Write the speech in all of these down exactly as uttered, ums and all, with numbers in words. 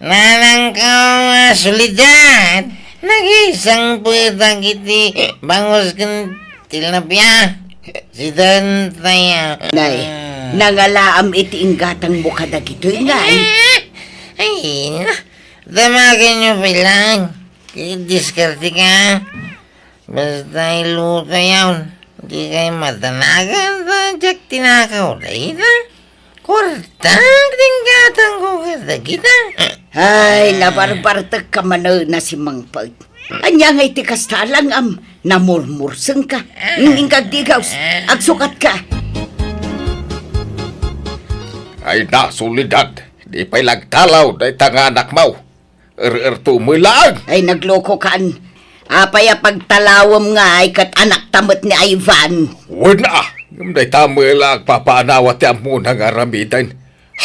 Nanangko a Soledad, nagisangpetak iti bangus ken tilapia. Sida tayo. Nay, ah, nangalaam iti inggatangmo kadagitoy, ngay. Ay, na. Damagenyo pay laeng. Ket diskarteka. Basta iluto yaon. Dikay madanagan ta diak tinakaw dayta. Kuarta ti inggatangko kadagita. Ay, nabarbartekka manen a simmangpet. Ania ngay ti kasta, langam? Namurmursengka. Ngem inka agdigaws, agsukatka. Ay na, Soledad, di pay lagtalaw dayta nga anakmo. Er-erto met laeng. Ay, naglokokan. Apay a pagtalawem ngay ket anakta met ni Ivan? Wen a, ngem dayta met la agpapaanawa ti ammona nga aramiden.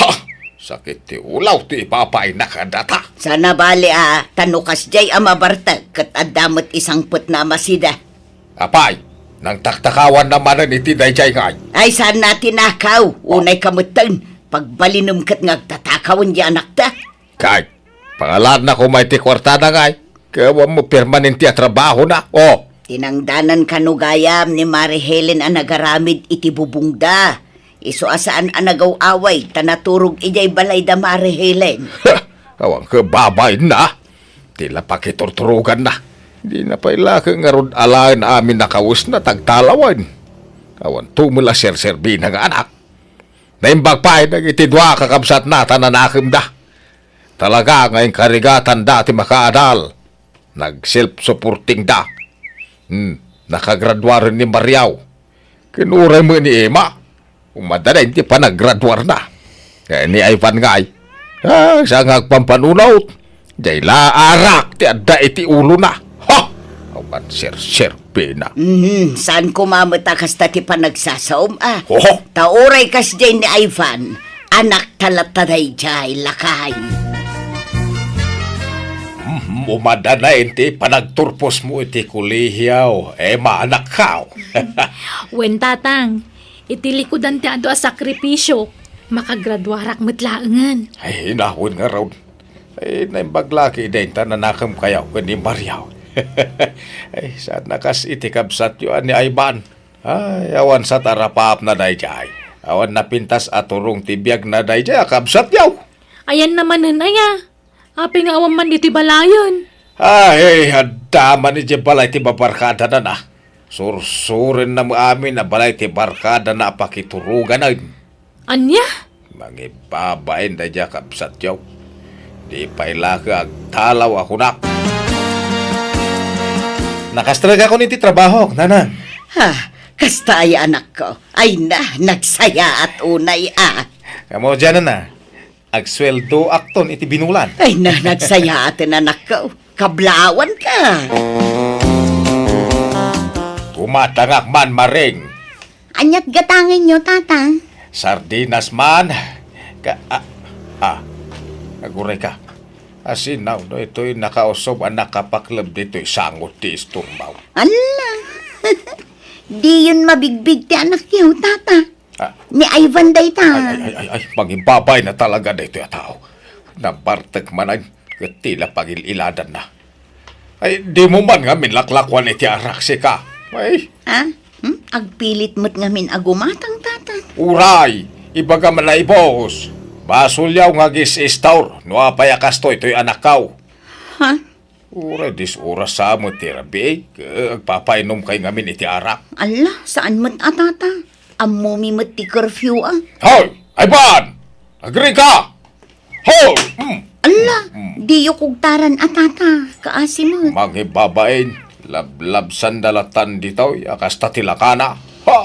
Ha! Sakit ti ulaw ti ipapayna kadata. Saan a bali a, ta no kasdiay a mabartek ket adda met isangpetna a masida. Apay, nangtaktakawanna manen iti daydiay ngay? Ay, saan a tinakaw. Oh. Unay ka metten, pagbalinem ket nga agtatakawen di anakta. Kay, pangalaanna koma iti kuartana ngay, ket awan met permanente a trabahona. Oh! Tinangdanan kano gayam ni Mari Helen a nagaramid iti bubongda. Isu a saan a nagaw-away ta naturog idiay balayda, Mari Helen. Awan ket babaenna. Ti la pakiturturoganna. Dina pay la ket ngarud alaen amin a kawesna ta agtalawen. Awan tumel a serserbina nga anak. Naimbag pay dagiti dua a kakabsatna ta nanakemda. Talaga nga inkarigatanda ti makaadal. Nag-self-supportingda. Hmm, nakagraduaren ni Mariaw. Ken uray met ni Emma. Umadda daydi panagraduarna. Eh, ni Ivan ngay. Ah, saan nga agpampanunot. Diay la arak ti adda iti ulona. Ha! Awan serserbina. Mhm, saan koma met a kasta ti panagsasaom, a? Oho. Ta uray kasdiay ni Ivan, anakta latta daydiay, lakay. Mhm, umadda daydi panagturposmo iti kolehio, Emma, anakko. Wen, Tatang, iti likudan ti adu a sakripisio, makagraduarak met laengen. Ay, inawen ngarud. Ay, naimbag la ket dayta nanakemkayo ken ni Mariaw. Ay, saan a kas iti kabsatyo a ni Ivan. Ay, awan sa tarapapna daydiay. Awan napintas a turong ti biagna daydiay a kabsatyo. Ayanna manen aya? Apay nga awan man ditoy balayen? Ay, adda man idiay balay ti babarkadana. Sursurenna met amin a balay ti barkadana a pakituroganen. Ania? Mangibabain daydiay a kabsatyo. Di pay la ket agtalaw a kunak. Nakastrek ako iti trabahok, nanang. Ha, kasta aya, anakko. Ay na, nagsayaat unay a. Kamo diay, nanang. Agsueldoakton iti binulan. Ay na, nagsayaaten, anakko. Kablawanka. Gumatangak man, Maring. Aniat gatangenyo, Tata? Sardinas man. Ka, ah, ah, aguray ka. Asinaw no itoy nakausob a nakapakleb ditoy sangot ti istorbaw. Alla! Diyon mabigbig ti anakyo, Tata. Ah. Ni Ivan dayta. Ay, ay, ay, ay, ay, mangibabain na talaga daytoy a tao. Nabartek manen, ket ti la pagil-iladanna. Ay, dimo man ngamin laklakuan iti arak, sika. Ay. Ha? Hmm? Agpilit met ngamin a gumatang, Tata. Uray, ibaga man a ibus. Basolyo nga agis-istor, no apay a kastoy toy anakkaw. Ha? Uray dis oras sa met ti rabii, ket agpapainomkay ngamin iti arak. Alla, saan met a, Tata? Ammomi met ti curfew a. Hoy! Ivan! Agrika! Hoy! Mm. Alla, mm, diyo kugtaran a, Tata. Kaasi met. Mangibabain, lablabsanda latan ditoy, a kasta ti lakana. Ha!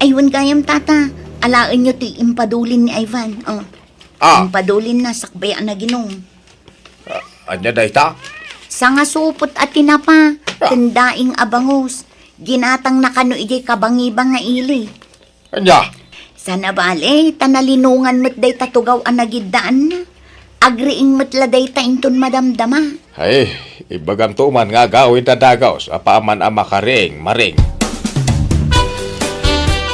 Ay, wen gayam, Tata. Alaenyo ti impadulin ni Ivan. Oh. Ah. Impadulin na sakbay a naginom. Ah, ania dayta? Sangasupot a tinapa, ah, ken daing a bangus. Ginatangna kano idiay kabangibang nga ili. Ania? Saan a bale, ta nalinongan met dayta tugaw a nagiddaanna. Agriing met la dayta inton madamdama. Ay, ibagamto man nga agawid a dagus, apaman a makariing, Maring.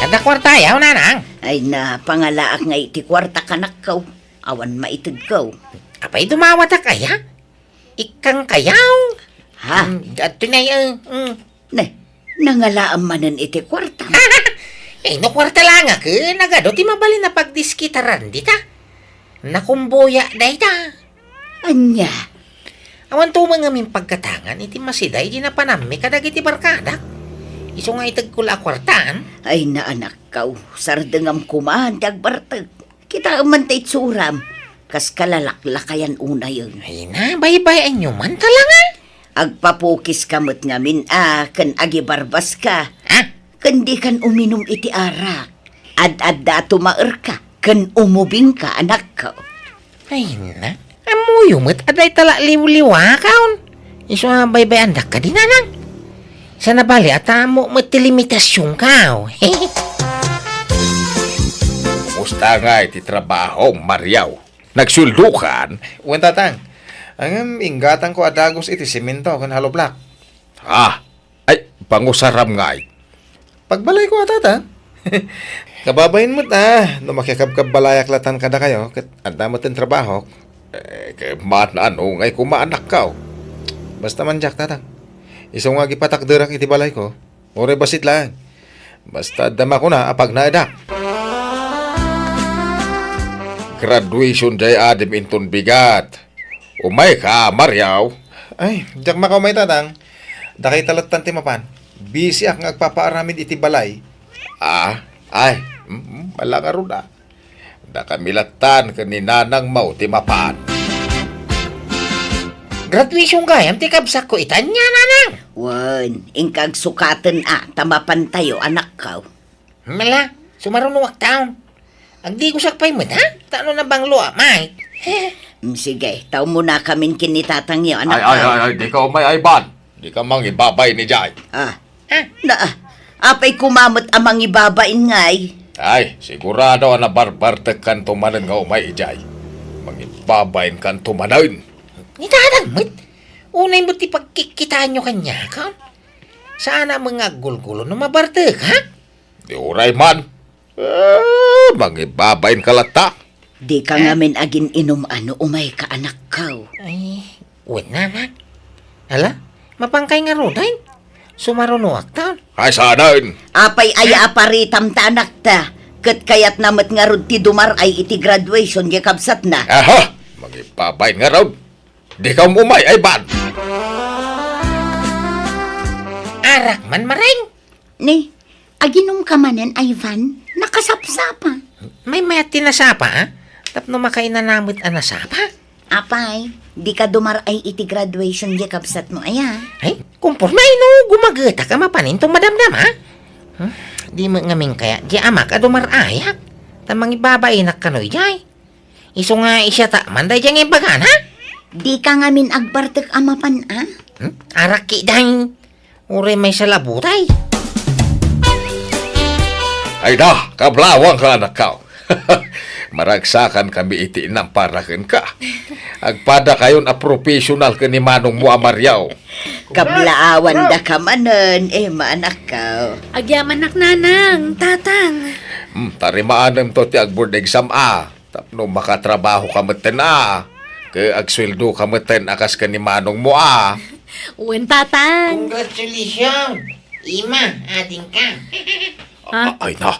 Adda kuartayo, nanang? Ay na, pangalaak nga iti kuarta, kanakko. Awan maitedko. Apay dumawatak aya? Ikkang kayaw? Ha? Mm, adto na, eh, mm. Ne, nangalaam manen iti kuarta. Eh, no kuarta langak, eh, nagadu ti mabalin a pagdiskitaran dita. Nakumbuya dayta. Ania? Awan to ngamin pagkatangan iti masida iti napanammi kadagiti barkadak. Isu nga itegko la a kuartaan. Ay, naanakkaw, sardengam koma ti agbartek. Kitaem man ta itsuram, kas kalalaklakayan unayen. Ay na, baybay-anyo man talaga. Agpapukiska met ngamin a ken agibarbaska. Ha? Ken dikan uminum iti arak. Ad-adda a tumaerka ken umubingka, anakko. Ay na, ammoyo met a dayta la liwliwakaon. Isu a baybay-andak kadi, nanang. Sana bali a tammo met ti limitasionkaw. Kumusta ngay ti trabaho, Mariaw? Nagsueldokan? Wen, tatang. Ngem inggatangko a dagus iti semento ken hollow block. Ah, ay, pangusaram ngay. Pagbalayko a, tatang. Kababain met a, no makikabkabbalayak latan kadakayo, ket adda met ti trabahok. Eh, ket maan-ano ngay koma, anakko. Basta man diak, tatang. Isu nga agipatakderak iti balayko. Uray bassit laeng. Basta adda makuna a pagnaedak. Graduation diay adim inton bigat. Umayka, Mariaw. Ay, diak makaumay, tatang. Dakayta lattan ti mapan. Busyak nga agpapaaramid iti balay. Ah, ay, mm, mm, ala ngarud a. Dakami lattan ken ni nanangmo ti mapan. Graduation gayam ti kabsatko ita ania, nanang? Wen, inka agsukaten a, ta mapantayo, anakko. Mala, sumarunoak taon. Agdigosak pay met, ha? Ta no nabanglo a, Mike. Mm, sige, ta umunakamin ken ni tatangyo, anakko. Ay, ay, ay, ay, dika umay, Ivan. Dika mangibabain idiay. Ah, Ha? Na, apay koma met a mangibabain ngay? Ay, sigurado a nabarbartekkanto manen nga umay idiay. Mangibabainkanto manen. Ni tatang met, unay met ti pagkikkitaanyo kaniak. Saanak met nga aggulgulo no mabartek, ha? Di uray man. Eh, mangibabainka latta. Dika ngamin agin-inum a no umayka, anakko. Ay, wen, nanang. Ala, mapankay ngaruden? Sumarunoak ta. Ay, saanen? Apay aya a paritam ta, anakta? Ket kayatna met ngarud ti dumar-ay iti graduation diay kabsatna. Aha! Mangibabain ngarud. Dika umay, Ivan. Arak man, Mareng. Ni, aginumka manen, Ivan? Nakasapsapa. Maymayat ti nasapa, a? Tapno makainana met a nasapa? Apay, dika dumar-ay iti graduation diay kabsatmo aya? Ay, kumporme no gumagetak a mapanen inton madamdama. Hmm? Di met ngamin kayat diay amak a dumar-ayak. Ta mangibabainak kano idiay. Isu nga isiatak man daydiay nga imbagana? Dika ngamin agbartek a mapan, a? Hmm? Arak ketdin. Uray maysa la a butay. Ay da, kablaawanka, anakko. Maragsakankami iti inampara kenka. Agpadakayon a professional ken ni manongmo a Mariaw. Kablaawandaka manen, Emma, anakko. Agyamanak, nanang, tatang. Hmm, tarimaanemto ti agboard exam a. Tapno makatrabahoka metten a, ket agsueldoka metten a kas ken ni manongmo a. Wen, tatang. Congratulations, Emma, adingka. Ha? A-, ay na.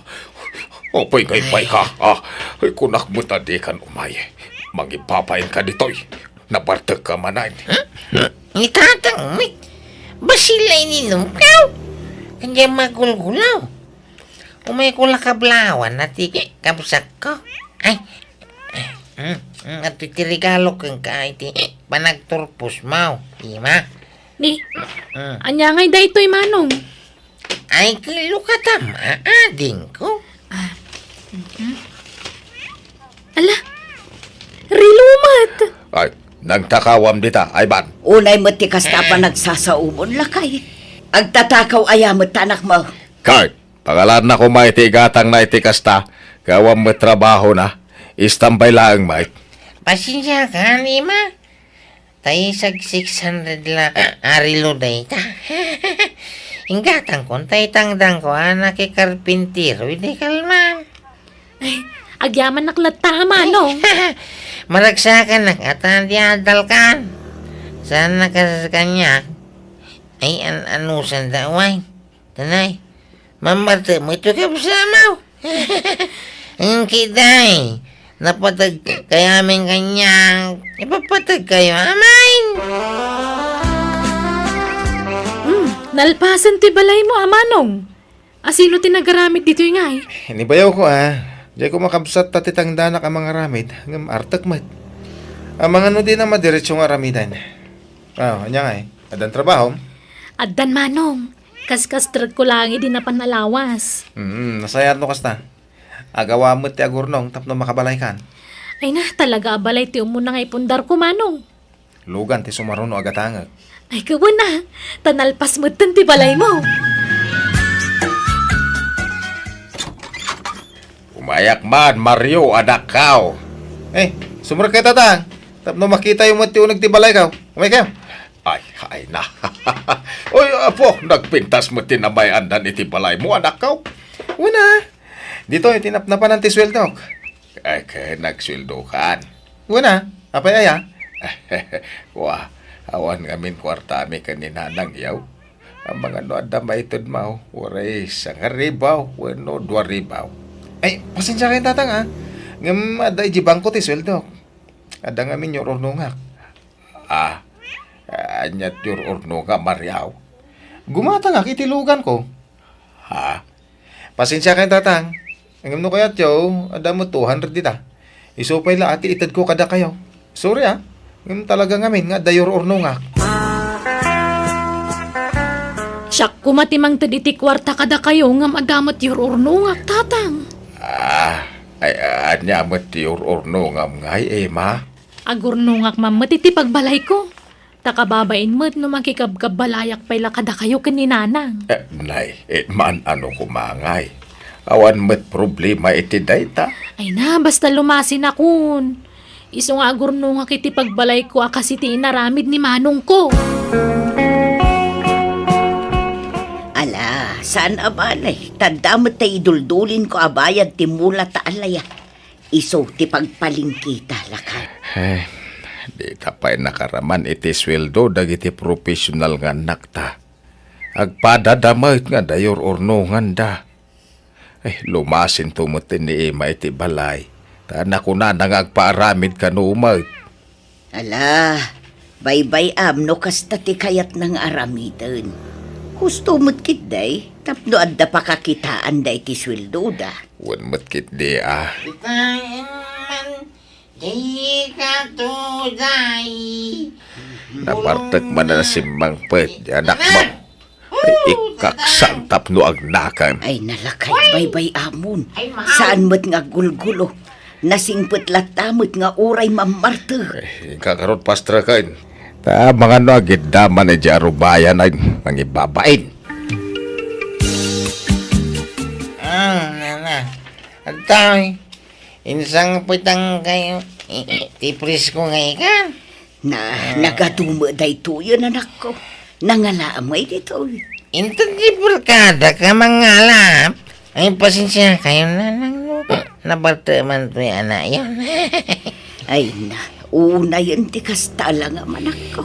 Apay nga immay ka, a? Ay, kunak met a dikan umay. Mangibabainka ditoy. Nabartekka manen. Hmm? Ni tatang met. Bassit la ininumko. Ania, magulgulaw. Umayko la kablaawan a ti kabsatko. Ay. Mm, mm, adtoy ti regalo kenka iti panagturposmo, Emma. Ni, mm. Ania ngay daytoy, manong? Ay, kello ka ta, adingko. Ah, mhm. Ala, relo met. Ay, nagtakawam dita, Ivan. Unay met ti kasta a panagsasaomon, lakay. Agtatakaw aya met ti anakmo? Kay, pagalanna koma iti igatangna iti kasta, ket awan met trabahona. Istambay laeng met. Pasensiakan, Emma. Ta isag six hundred la a relo dayta. Inggatangkon ta itangdangko a nakikarpintero idi kalman. Ay, Agyamanak latta, Manong. Maragsakanak, ata ti adalkan. Saan na kas kaniak? Ay, an-, anusan da, way. Tanay, mamarta mo ito kabsamaw. Ang kiday, napatag kayo amin kaniak. Ipapatag kayo amin. Hmm, nalpasan ti balay mo, a Manong. Asino ti nagaramid ditoy ngay? Ni bayaw ko, a. Diay ko makabsat ta ti tangdanak a mangaramid, ngem artek met. Amangan no dina madiretso nga aramiden. Ah, ania ngay? Addan trabahom? Addan, Manong. Kaskastrekko laeng idi napan a lawas. Mm, nasayaat no kasta. Agawa met ti agurnong tapno makabalaykan. Ay na, talaga a balay ti umuna nga ipundarko, Manong. Lugan ti sumaruno a gatangek. Ay, kawen a, ta nalpas metten ti balaymo. Umayak man, Mario, anakkaw. Eh, sumrek kayo, Tatang. Tapno makitayo met ti uneg ti balaykaw. Umaykayo. Ay, ay na. Oy, apo, nagpintas met ti namay-andan iti balaymo, anakkaw. Wen a. Ditoy, ti napnapanan ti sueldok. Ay, ket nagsueldokan. Wen a, apay aya? Wa, awan ngamin kuartami ken ni Nanang, yaw. Amangan no adda maitedmo, uray sangaribu wenno duaribu. Ay, pasensiakayon, Tatang, a. Ngem adda idiay bangko ti sueldok. Adda ngamin ur-urnongak. Ah, ania ti ur-urnongam, Mario? Gumatangak iti luganko. Ha? Pasensiakayon, Tatang. Ngem no kayatyo, adda met two hundred dita. Isu pay la a ti itedko kadakayo. Sorry, a. Ngem talaga ngamin nga adda ur-urnongak. Siak koma ti mangted iti kuarta kadakayo ngem adda met ur-urnongak, Tatang. Ah, ay, ania met ti ur-urnongam ngay, Emma? Agurnongak man met iti pagbalayko. Ta kababain met no makikabkabbalayak pay la kadakayo ken ni Nanang. Eh, nay, eh, maan-ano koma ngay? Awan met problema iti dayta. Ay na, basta lumasinakon. Isu nga agurnongak iti pagbalayko a kas iti inaramid ni manongko. Ala, saan a balay. Ta adda met ta iduldulinko a bayad ti mula ta alaya. Isu ti pagpalengketa, lakay. Eh, dita pay nakaraman iti sueldo dagiti professional nga annakta. Agpadada met nga adda ur-urnonganda. Eh, lumasinto met ni Emma iti balay. Ta nakunana nga agpaaramid kano met. Ala, baybay-am no kasta ti kayatna nga aramiden. Husto met ketdi, tapno adda pakakitaanda iti sueldoda. Wen met ketdi, a. Itaen man, di ka tuday. Napartek man a nasimmangpet, di anakmo. Ay, ikaksan tapno agnakan. Ay, nalakay, baybay-amon. Saan met nga aggulgulo. Nasingpet latta met nga uray mammartek. Eh, inka karot, pastreken. Ta amangan no agidda man idiay arubayan ay nangibabain. Ah, nana. Agtaoy. Insangpetang kayo. Ti presko nga ikan. Na, nagadu met daytoyen, anakko. Nangalaam ngay ditoy. Inton di barkada ka mangalap. Ay, pasensiakayon, Nanang, no. Nabarta man toy anakyon. Ay na, unayen ti kasta lang a manakko.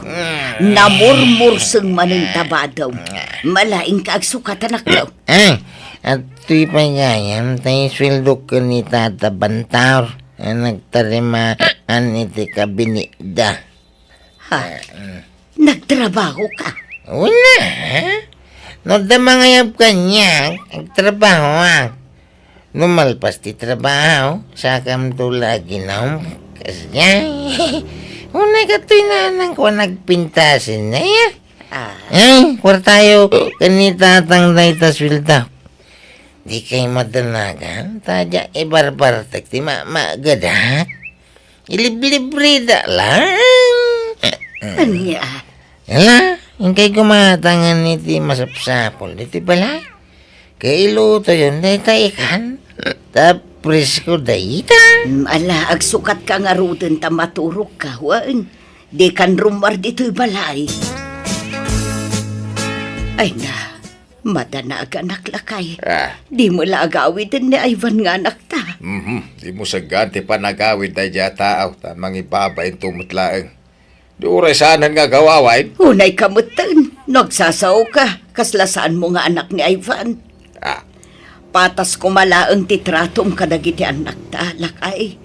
Namurmurseng manen ta badom. Malaing ka agsukat, anakko. Ay, adtoy pay gayam, tay sueldok ken ni Tata Bantaur a nagtarimaan iti kabinitda. Ha? Nagtrabaho ka? Wen a. No adda mangayab kaniak, agtrabahoak. No malpas ti trabaho, sakamto la aginum. Kasdiay. Unay katoy nanang ko nagpintasen na ya. Ah. Eh, kuartayo, ken ni Tatang dayta suelda. Di kay madanagan, ta dia ibarbartek ti ma-, magadak. Iliblibrida lang. Ania? Ala, inkay gumatangan iti masapsapul iti balay. Kailutoyon dayta ikan. Ta presko dayta. Mm, ala, agsukat ka ngaruden ta maturog ka, wen. Di kan rummuar ditoy balay. Ay na, Madanaganak, lakay. Ah. Dimo la agawiden ni Ivan nga anakta. Mhm. Dimo saggan ti panagawid daydiay a tao, ta mangibabain to met laeng. Di uray saanen nga agaw-awayen? Unay ka metten, no agsasaoka, kasla saanmo nga anak ni Ivan. Ah. Patas koma laeng ti tratom kadagiti annakta, lakay.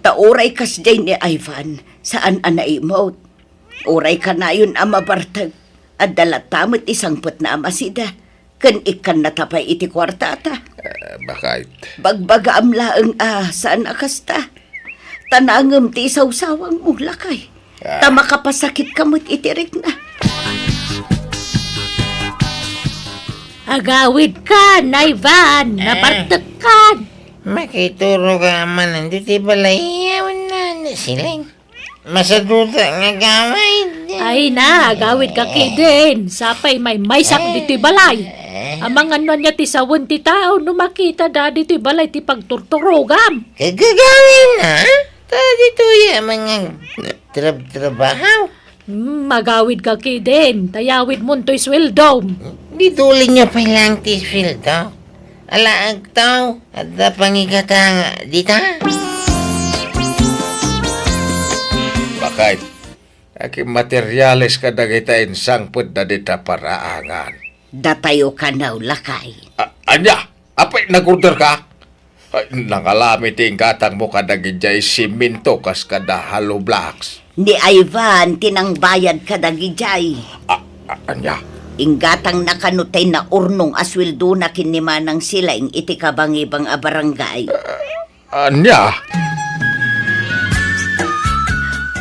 Ta uray kasdiay ni Ivan, saan a naimut. Uray kanayon a mabartek, adda latta met ti sangpetna a masida, ken ikkannata pay iti kuartata. Ah, bakit? Bagbagaam laeng a saan a kasta. Ta nangem ti isawsawangmo, lakay. Ah. Ta makapasakitka met iti rikna. Agawidkan, Ivan, ah, nabartekkan. Makituro ka man, andi ti balay, yaw na, na siling. Masaduta nga agawid. Ay na, agawidka ketdin. Sapay maymaysak ditoy balay. Amangan no ania ti sawen ti tao no makitada ditoy balay ti pagturturogam. Kagagawin na? Ta ditoy a mga trab-, trabaho. Hmm, agawidka ketdin. Ta yawidmon toy sweldom. Di tulinyo pay lang ti sweldo. Alaagtaw, adda pangigatang dita? Bakit? Akin materiales kadagita insangpetda dita paraangan. Datayo kano, lakay. A-, ania? Apay, nag-order ka? Ay, nangalami ti inggatangmo kadagijay siminto kas kada hollow blocks. Ni Ivan ti nangbayad kadagijay. A-, a-, ania? Inggatangna kano tay naurnong a sueldona ken ni Manang Silaing iti kabangibang a barangay. A-, ania?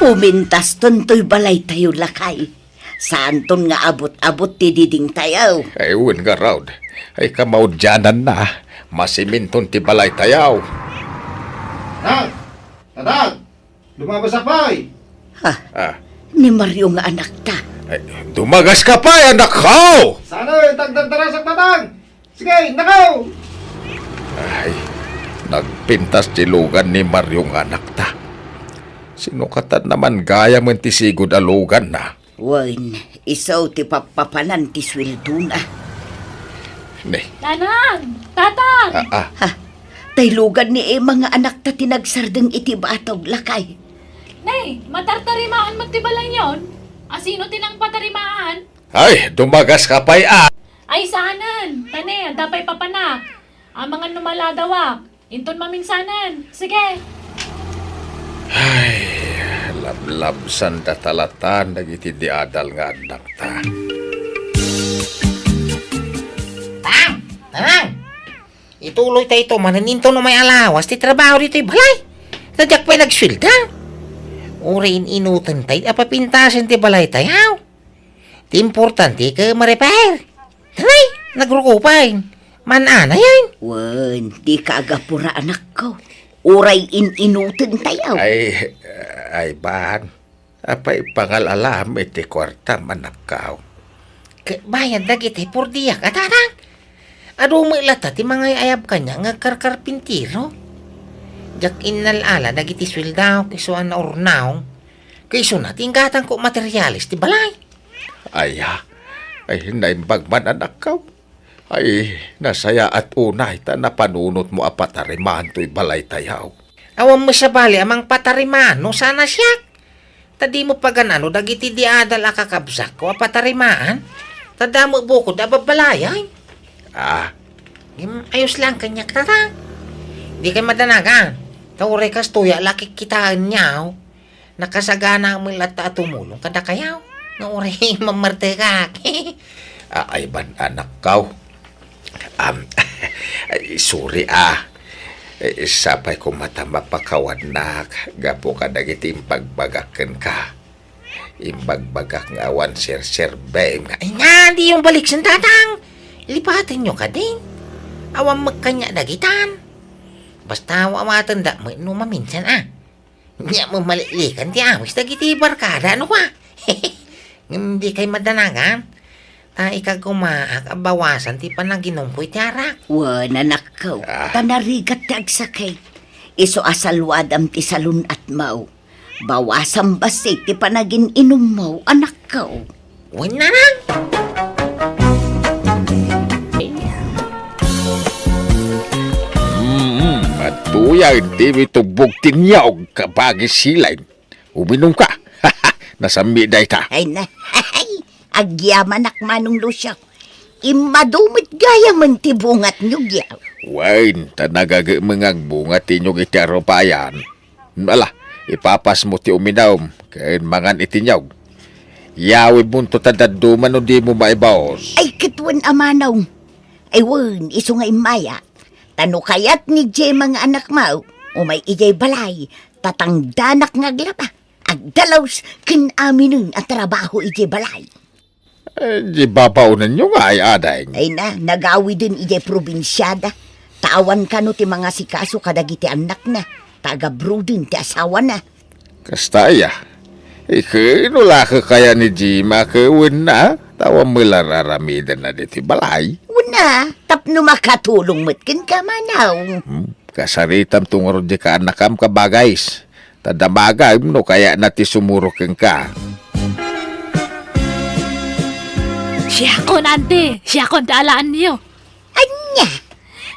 Pumintaston toy balaytayo, lakay. Saanton nga abut-abut ti didingtayo. Ay, wen ngarud. Ay, kamaudiananna. Masiminton ti balaytayo. Tag! Tadag! Dumagaska pay! Ha? Ah. Ni Mario nga anakta. Ay, dumagaska pay, anakko! Saan, eh, tagdardarasakta, Tang? Sige, nakaw! Ay, nagpintas ti lugan ni Mario nga anakta. Sinukatan naman gayam ti sigud a luganna. Wen, isu ti pappapanan ti sueldona. Ne. Nanang! Tatang! Ah, ah. Ha? Tay lugan ni Emma nga anakta ti nagsardeng iti batog, lakay. Ne, matartarimaan met ti balayyon. Asino ti nangpatarimaan? Ay, dumagaska pay, a. Ay, saanen. Ta ne, adda pay papanak. Amangan no maladawak. Inton maminsanen. Sige. Ay, lablabsanda talatan dagiti diadal nga annakta. Tang! Tang! Ituloytayto manen inton umay alawas ti trabaho ditoy balay. Ta diak pay nagsuelda. Uray in-inutentayo a papintasen ti balaytayo. Ti importante ket ma-repair. Tay, nagruko pay. Man-anayen. Wen, dika agapura, anakko. Uray in-inutentayo. Ay, ay, ban. Apay pangal-alam iti kuartam, anakko? Ket bayad dagiti purdiak a, Tatang. Adu met latta ti mangay-ayab kaniak nga agkarkarpintero. Diak innal-ala dagiti sueldaok isu a naurnaw. Ket isuna ti inggatangko materiales ti balay. Aya, ay, naimbag man, anakko. Ay, nasayaat unay ta napanunotmo a patarimaan toy balaytayo. Awan met sabali a mangpatarimaan no saan a siak. Ta dimo pagan-ano dagiti diadal a kakabsatko a patarimaan. Ta damo bukod a babbalayay. Ah. Ngem ayos lang kaniak, Tatang. Dikay madanagan. Ta uray kastoy a la kikkitaenyo. Nakasagana met latta a tumulong kadakayo. Nga uray mamartekak. A-, ay ban, anakko. Am, ay, sorry, a. Eh, sapay koma ta mapakawannak gapu kadagiti imbagbagak kenka. Imbagbagak nga awan serserbem nga, ay nga, diyo baliksen, Tatang. Lipatenyo kadin. Awan met kaniak dagitan. Basta awatendak met no maminsan, a. Nia, mamaliliklikan ti awis dagiti barkada, ano kua? Ngem dikay madanagan. Ta ikagumaak a bawasan ti panaginumko iti arak. Wen, anakko, ah, ta narigat ti agsakit. Isu a saluadam ti salun-atmo. Bawasam bassit ti panagin-inummo, anakko. Wen, nanang! Uya, inti mi tubbog ti niyog, kabagis silain. Uminum ka. Nasammi dayta. Ay na, agyamanak, Manong Lucio. Immadu met gayamen ti bungat niyog, yaw. Wen, ta nagagmeng agbunga ti niyog iti arupayan. Ala, ipapasmo ti uminum, ken mangan iti niyog. Yawidmonto ta dadduma no dimo maibaos. Ay, ket wen a, Manong. Ay wen, isu nga immaya. Ta no kayat ni Gemma nga anakmo, umay idiay balay, ta tangdanak nga aglaba, agdalus, ken aminen a trabaho idiay balay. Eh, di babaonenyo ngay, Adeng. Ay na, nagawiden idiay probinsiada. Ta awan kano ti mangasikaso kadagiti annakna, ta agabroden ti asawana. Kasta aya. Iken, no la ka kaya ni Gemma ket wenna, ta awan met la ar-aramidenna ditoy balay. Wenna, tapno makatulong met kenka, Manong. Hmm, kasaritamto ngarud diay kaannakam, kabagis. Ta damagem no kayatna ti sumurot kenka. Siakon, Ante. Siakon ti alaenyo. Ania?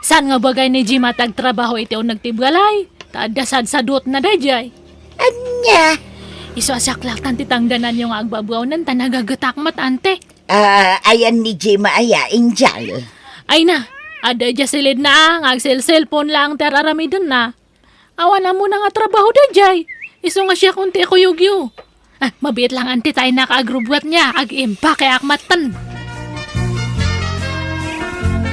Saan nga bagay ni Gemma ti agtrabaho iti uneg ti balay? Ta adda sadsadutna daydiay. Ania? Isu a siak laeng ti tangdananyo nga agbabaonen ta nagagetak met, Ante. Ah, ayan ni Gemma aya, Angel? Ay na, adda idiay silidna a, nga agselselpon laeng ti ar-aramidenna. Awan ammona nga trabaho daydiay. Isu nga siakon ti ikuyogyo. Ah, mabiit laeng, Ante, ta innak agrubbuat nga, ag-impakeak metten.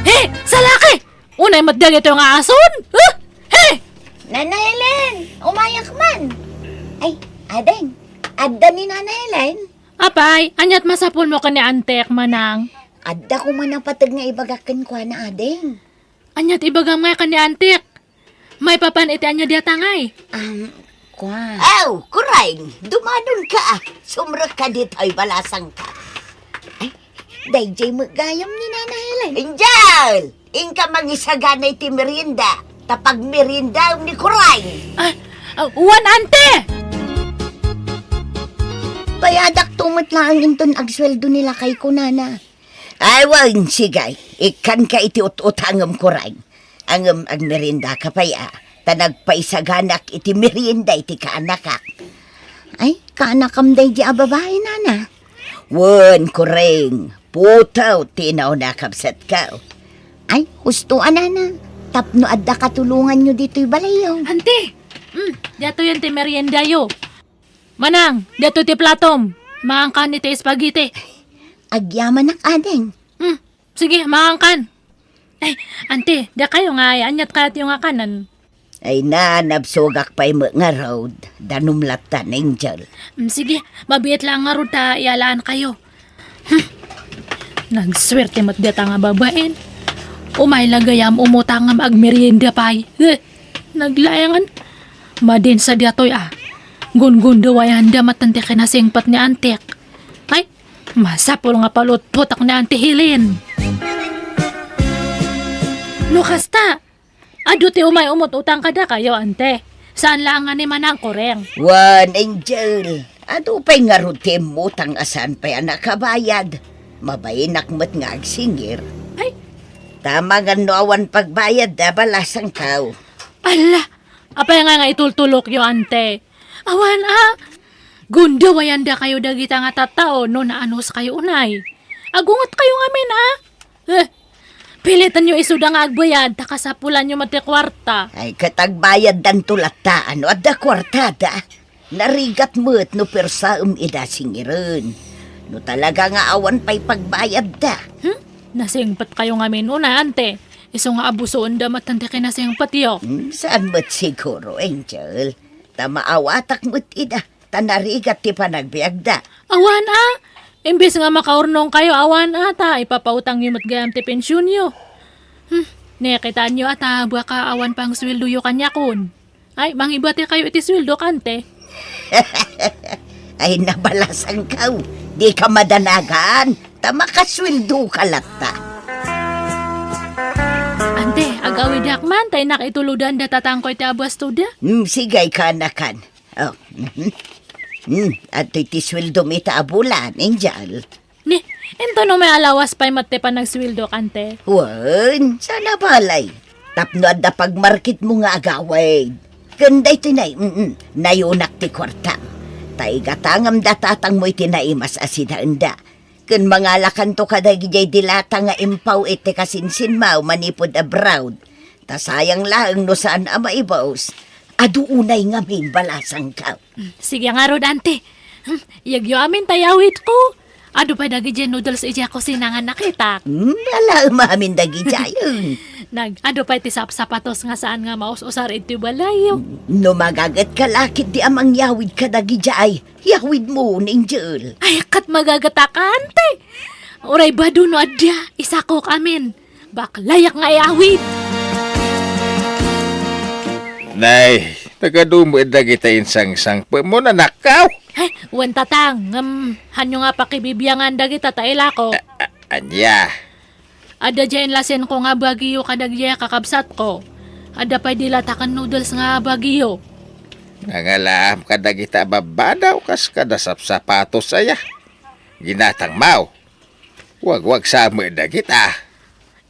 He! Salaki! Unay met dagitoy nga ason! Ah! He! Nana Helen, umayak man. Ay, Adeng, adda ni Nana Helen? Apay, aniat masapulmo ken ni Antek, Manang? Adda koma napateg nga ibagak kenkuana, Adeng. Aniat ibagam nga ken ni Antek? Maipapan iti ania dayta ngay? Um, kuan. Aw, Kureng, dumadon ka, ah. Sumrek ka ditoy, balasang ka. Ay, daydiay met gayam ni Nana Helen. Angel! Inka mangisagana iti merienda, ta pagmeriendaem ni Kureng. Ah, ah, wan, Ante! Bayadakto met laeng inton agsueldo ni lakayko, Nana. Ay, wen, sige. Ikkanka iti ut-utangem, Kureng. Ngem agmeriendaka pay, a, ta nagpaisaganak iti merienda iti kaanakak. Ay, kaanakam daydi a babai, Nana? Wen, Kureng, putew ti inauna, kabsatko. Ay, husto a, Nana. Tapno adda katulonganyo ditoy balayyo. Ante! Mm, daytoyen ti meriendayo. Manang, daytoy ti platom. Mangankan iti spaghetti. Agyamanak, Adeng. Hmm, sige, mangankan. Ay, Ante, dakayo nga, ay, aniat kayatyo nga kanen? Ay na, nabsogak pay met ngarud. Danum latta, Angel. Hmm, sige, mabiit laeng ngarud ta iyalaan kayo. Hmm. Nagsuerte met dayta nga babain. Umay la gayam umutang ngem agmerienda pay. Eh, naglaengan. Madin sa daytoy, a. Gungundawayanda met ti kinasingpet ni Antek. Ay, masapul nga palutpotak ni Ante Helen. No kasta, adu ti umay umut-utang kadakayo, Ante. Saan laeng nga ni Manang Kureng. Wen, Angel, adu pay ngarud ti immutang a saan pay a nakabayad. Mabainak met nga agsingir. Ay. Ta amangan no awan pagbayadda, balasangko. Ala, apay nga nga itultulokyo, Ante? Awan, a. Gundawayandakayo dagita nga tattao no naanuskayo unay. Agungetkayo ngamin, a. Eh, pilitenyo isuda nga agbayad, ta kasapulanyo met ti kuarta. Ay, ket agbayaddanto latta, no adda kuartada. Narigat met no persaem ida singiren. No talaga nga awan pay pagbayadda. Hmm? Nasingpetkayo ngamin unay, Ante. Isu nga abusoenda met ti kinasingpetyo. Hmm, saan met siguro, Angel. Ta maawatak met ida. Ta narigat ti panagbiagda. Awan a! Imbes nga makaurnongkayo, awan a, ta ipapautangyo met gayam ti pensionyo. Hmm, nakitaenyo a ta baka awan pangsueldoyo kaniakon. Ay, mangibatikayo iti sueldok, Ante. Ay, nabalasangko. Dika madanagan, ta makasueldoka latta. Ante, agawidak man, ta innak itulodan da tatangko iti abastoda. Hmm, sige, kaanakan. Oh, mhm. Hmm, adtoy ti sueldom ita a bulan, Angel. Ni, intono may alawas pay met ti panagsueldok, Ante? Wen, saan a balay. Tapno adda pagmarketmo nga agawid. Ken daytoy nay, mm, nayunak ti kuartam. Ta igatangam da tatangmo iti naimas a sidaenda. Ken mangalakanto kadagidiay dilata nga impaw iti kasinsinmaw manipud abroad. Ta sayang laeng no saan a maibus. Adu unay ngamin balasangko. Sige ngarud, ante. Hmm, iyagyo amin ta iyawidko. Adu pay dagidiay noodles idiay kusina nga nakitak. Hmm, alaem amin dagidiay. Nag, adu pay ti sapsapatos nga saan nga maus-usar iti balayyo. No magagetka la ketdi a mangyawid kadagidiay, yawidmo, Angel. Ay, ket magagetak, ante. Uray badu no adda, isakok amin. Baklayak nga iyawid. Nay, nagadu met dagita insangsangpetmo, anakko. Ay, wen, tatang, ngem, hanyo nga pakibibiangan dagita ta ilako. A-, a-, ania? Adda diay inlasinko nga bagiyo kadagidiay kakabsatko. Adda pay dilata ken noodles nga bagiyo. Nangalaam kadagita a babbadaw kas kada sapsapatos aya. Ginatangmo. Wagwagsa met dagita.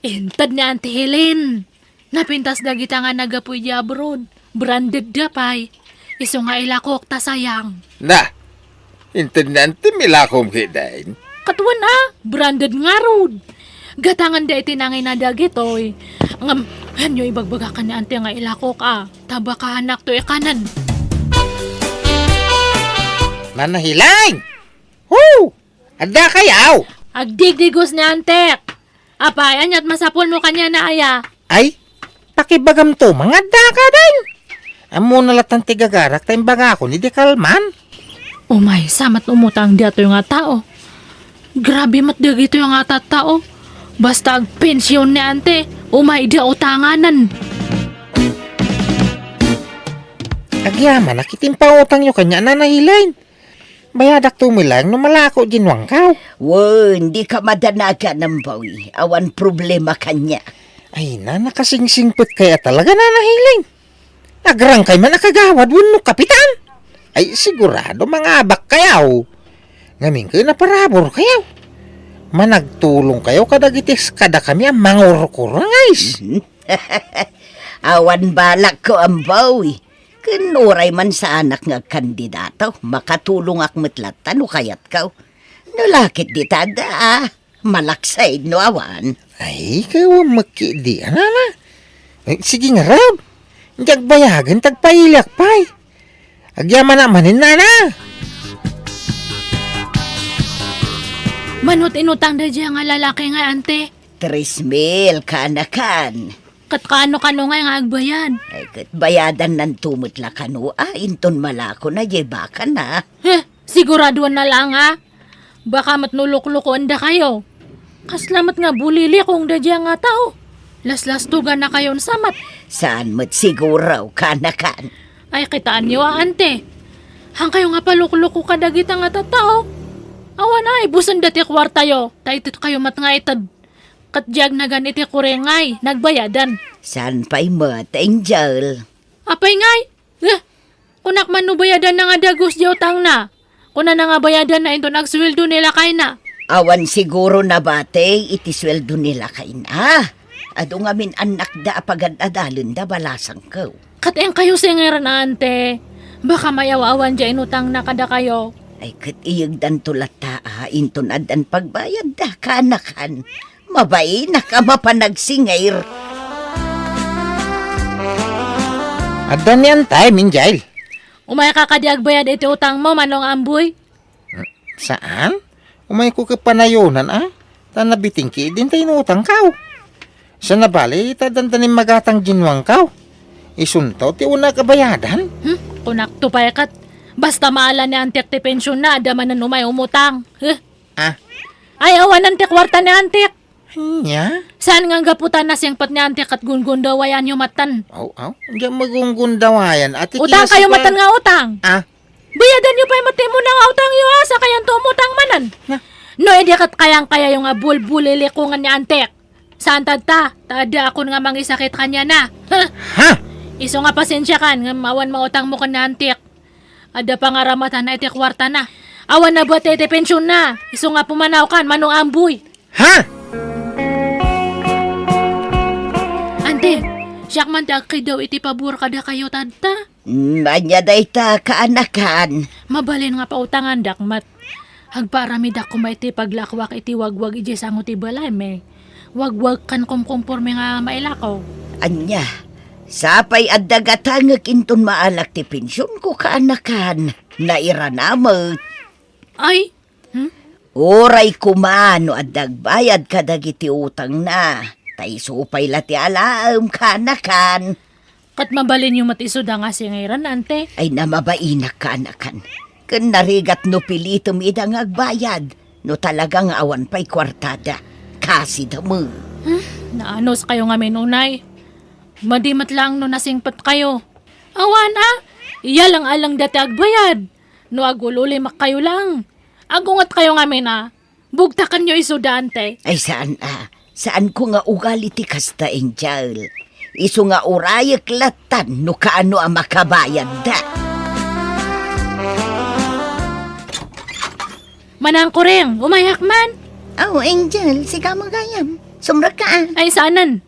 Inted ni Auntie Helen. Napintas dagita nga naggapu idiay abroad. Branded da pay. Isu nga ilakok ta sayang. Na, inted ni Auntie, ilakom ketdin. Ket wen a, branded ngarud. Gatanganda iti nangina dagitoy. Ngem, hanyo ibagbaga ken ni Auntie nga ilakok a. Ta baka hanakto ikanen. Nana Helen! Hu! Adda kayaw? Agdigdigos ni Antek. Apay, ania't masapulmo kaniana aya? Ay, pakibagamto, mangadda ka din. Ammona latan ti gagarak ta imbagakon idi kalman. Umay, sa met umutang daytoy nga tao. Grabe met dagitoy nga tattao. Basta agpension ni ante, umay da utanganan. Agyamanak iti impautangyo kaniana, Nana Helen. Bayadakto met laeng no malako diay nuangkaw. Wen, dika madanagan, Amboy. Awan problema kaniak. Ay, na, nakasingsingpet kaya talaga, Nana Helen. Agrangkay man a kagawad wenno kapitan. Ay, sigurado, mangabak kayaw. Ngamin ket naparabur kayaw. Managtulong kayaw kadagiti kadakami a mangurkurangis. Mhm. Awan balakko, Amboy. Ken uray man saanak nga agkandidato, makatulongak met latta no kayatko. No la ketdi ta adda, ah, malaksid no awan. Ay, kawan met ketdi, a, Nana. Eh, sige ngarud. Diak bayagen ta agpailiak pay. Agyamanak manen, Nana. Mano ti inutangda diay nga lalaki nga, ante? Tres mil, kaanakan. Ket kaano-kano ngay nga agbayad? Ay, ket bayadannanto met la kano, a, inton malakona diay bakana. Heh, siguradoanna laeng, a? Baka met no luklukoendakayo. Kasla met nga bulilikongda diay nga tao. Laslastogannakayon sa met. Saan met siguro, kaanakan? Ay, kitaenyo a, ante. Hankayo nga palukluko kadagita nga tattao. Awan a, ibusenda ti kuartayo. Ta itedkayo met nga ited. Ket diay agnagan iti kuring ngay, nagbayadan. Saan pay met, Angel? Apay ngay? Eh, kunak man no bayadanna nga dagus diay utangna. Kunana nga bayadanna inton agsueldo ni lakayna. Awan siguro nabati iti sueldo ni lakayna. Adu ngamin annakda a pagad-adalenda, balasangko. Ket inkayo singir, ante. Baka mayaw-awan diay inutangna kadakayo. Ay, ket iyegdanto latta, a, inton addan pagbayadda, kaanakan. Mabainak a mapanagsingir. Adda ni antay, Minjail. Umayka kadi agbayad iti utangmo, Manong Amboy? Hmm, saan? Umayko ket panayonan, a? Ta nabitingki idin ta inutangkaw. Sana bali, ta dandani magatang diay nuangkaw. Isunto ti unak a bayadan? Hmm, kunakto pay ket. Basta maala ni antiek ti pensionna, adda manen umay umutang. Huh? Ah. Ay, awanan ti kuarta ni antiek. Ania? Saan nga gapu ta nasingpet ni antiek ket gungundawayanyo metten? Aw, aw. Diak magungundawayan. Ati utang kayo metten nga utang. Ah. Bayadanyo pay met ti umuna nga utangyo, a, sakayanto umutang manen. Na? No, idi ket kayangkayayo nga bulbulilikongen ni antiek. Saan tatta, ta addaakon nga mangisakit kaniana. Huh? Ha? Isu nga pasensiakan, ngem awan mautangmo ken ni antiek. Adda pangaramatanna iti kuartana. Awan nabati iti pensionna. Isu nga pumanawkan, Manong Amboy. Ha? Ante, Siak man ti agkiddaw iti pabor kadakayo tatta. Mm, ania dayta, kaanakan? Mabalin nga pautangandak met. Agparamidak koma iti paglakuak iti wagwag idiay sango ti balaymi. Wagwag ken kumkumpormi nga mailako. Ania, sapay adda gatangek inton maalak ti pensionko, kaanakan. Nairana met. Ay, hmm? Uray koma no adda agbayad kadagiti utangna, ta isu pay la ti alaem, kaanakan. Ket mabalinyo met isuda nga singairan, ante? Ay, namabainak, kaanakan. Ken narigat no pilitem ida nga agbayad, no talaga nga awan pay kuartada. Kasida met. Hmm, naanuskayo ngamin, unay. Madi met laeng no nasingpetkayo. Awan a, iyalang-alangda ti agbayad. No agul-ulimakkayo lang, agungetkayo ngamin a, bugtakenyo isuda, ante. Ay, saan a. Saanko nga ugali ti kasta, Angel. Isu nga urayek lattan no kaano a makabayadda. Manang Kuring, umayak man. Oh, Angel, sika gayam. Sumrekka a. Ay, saanen.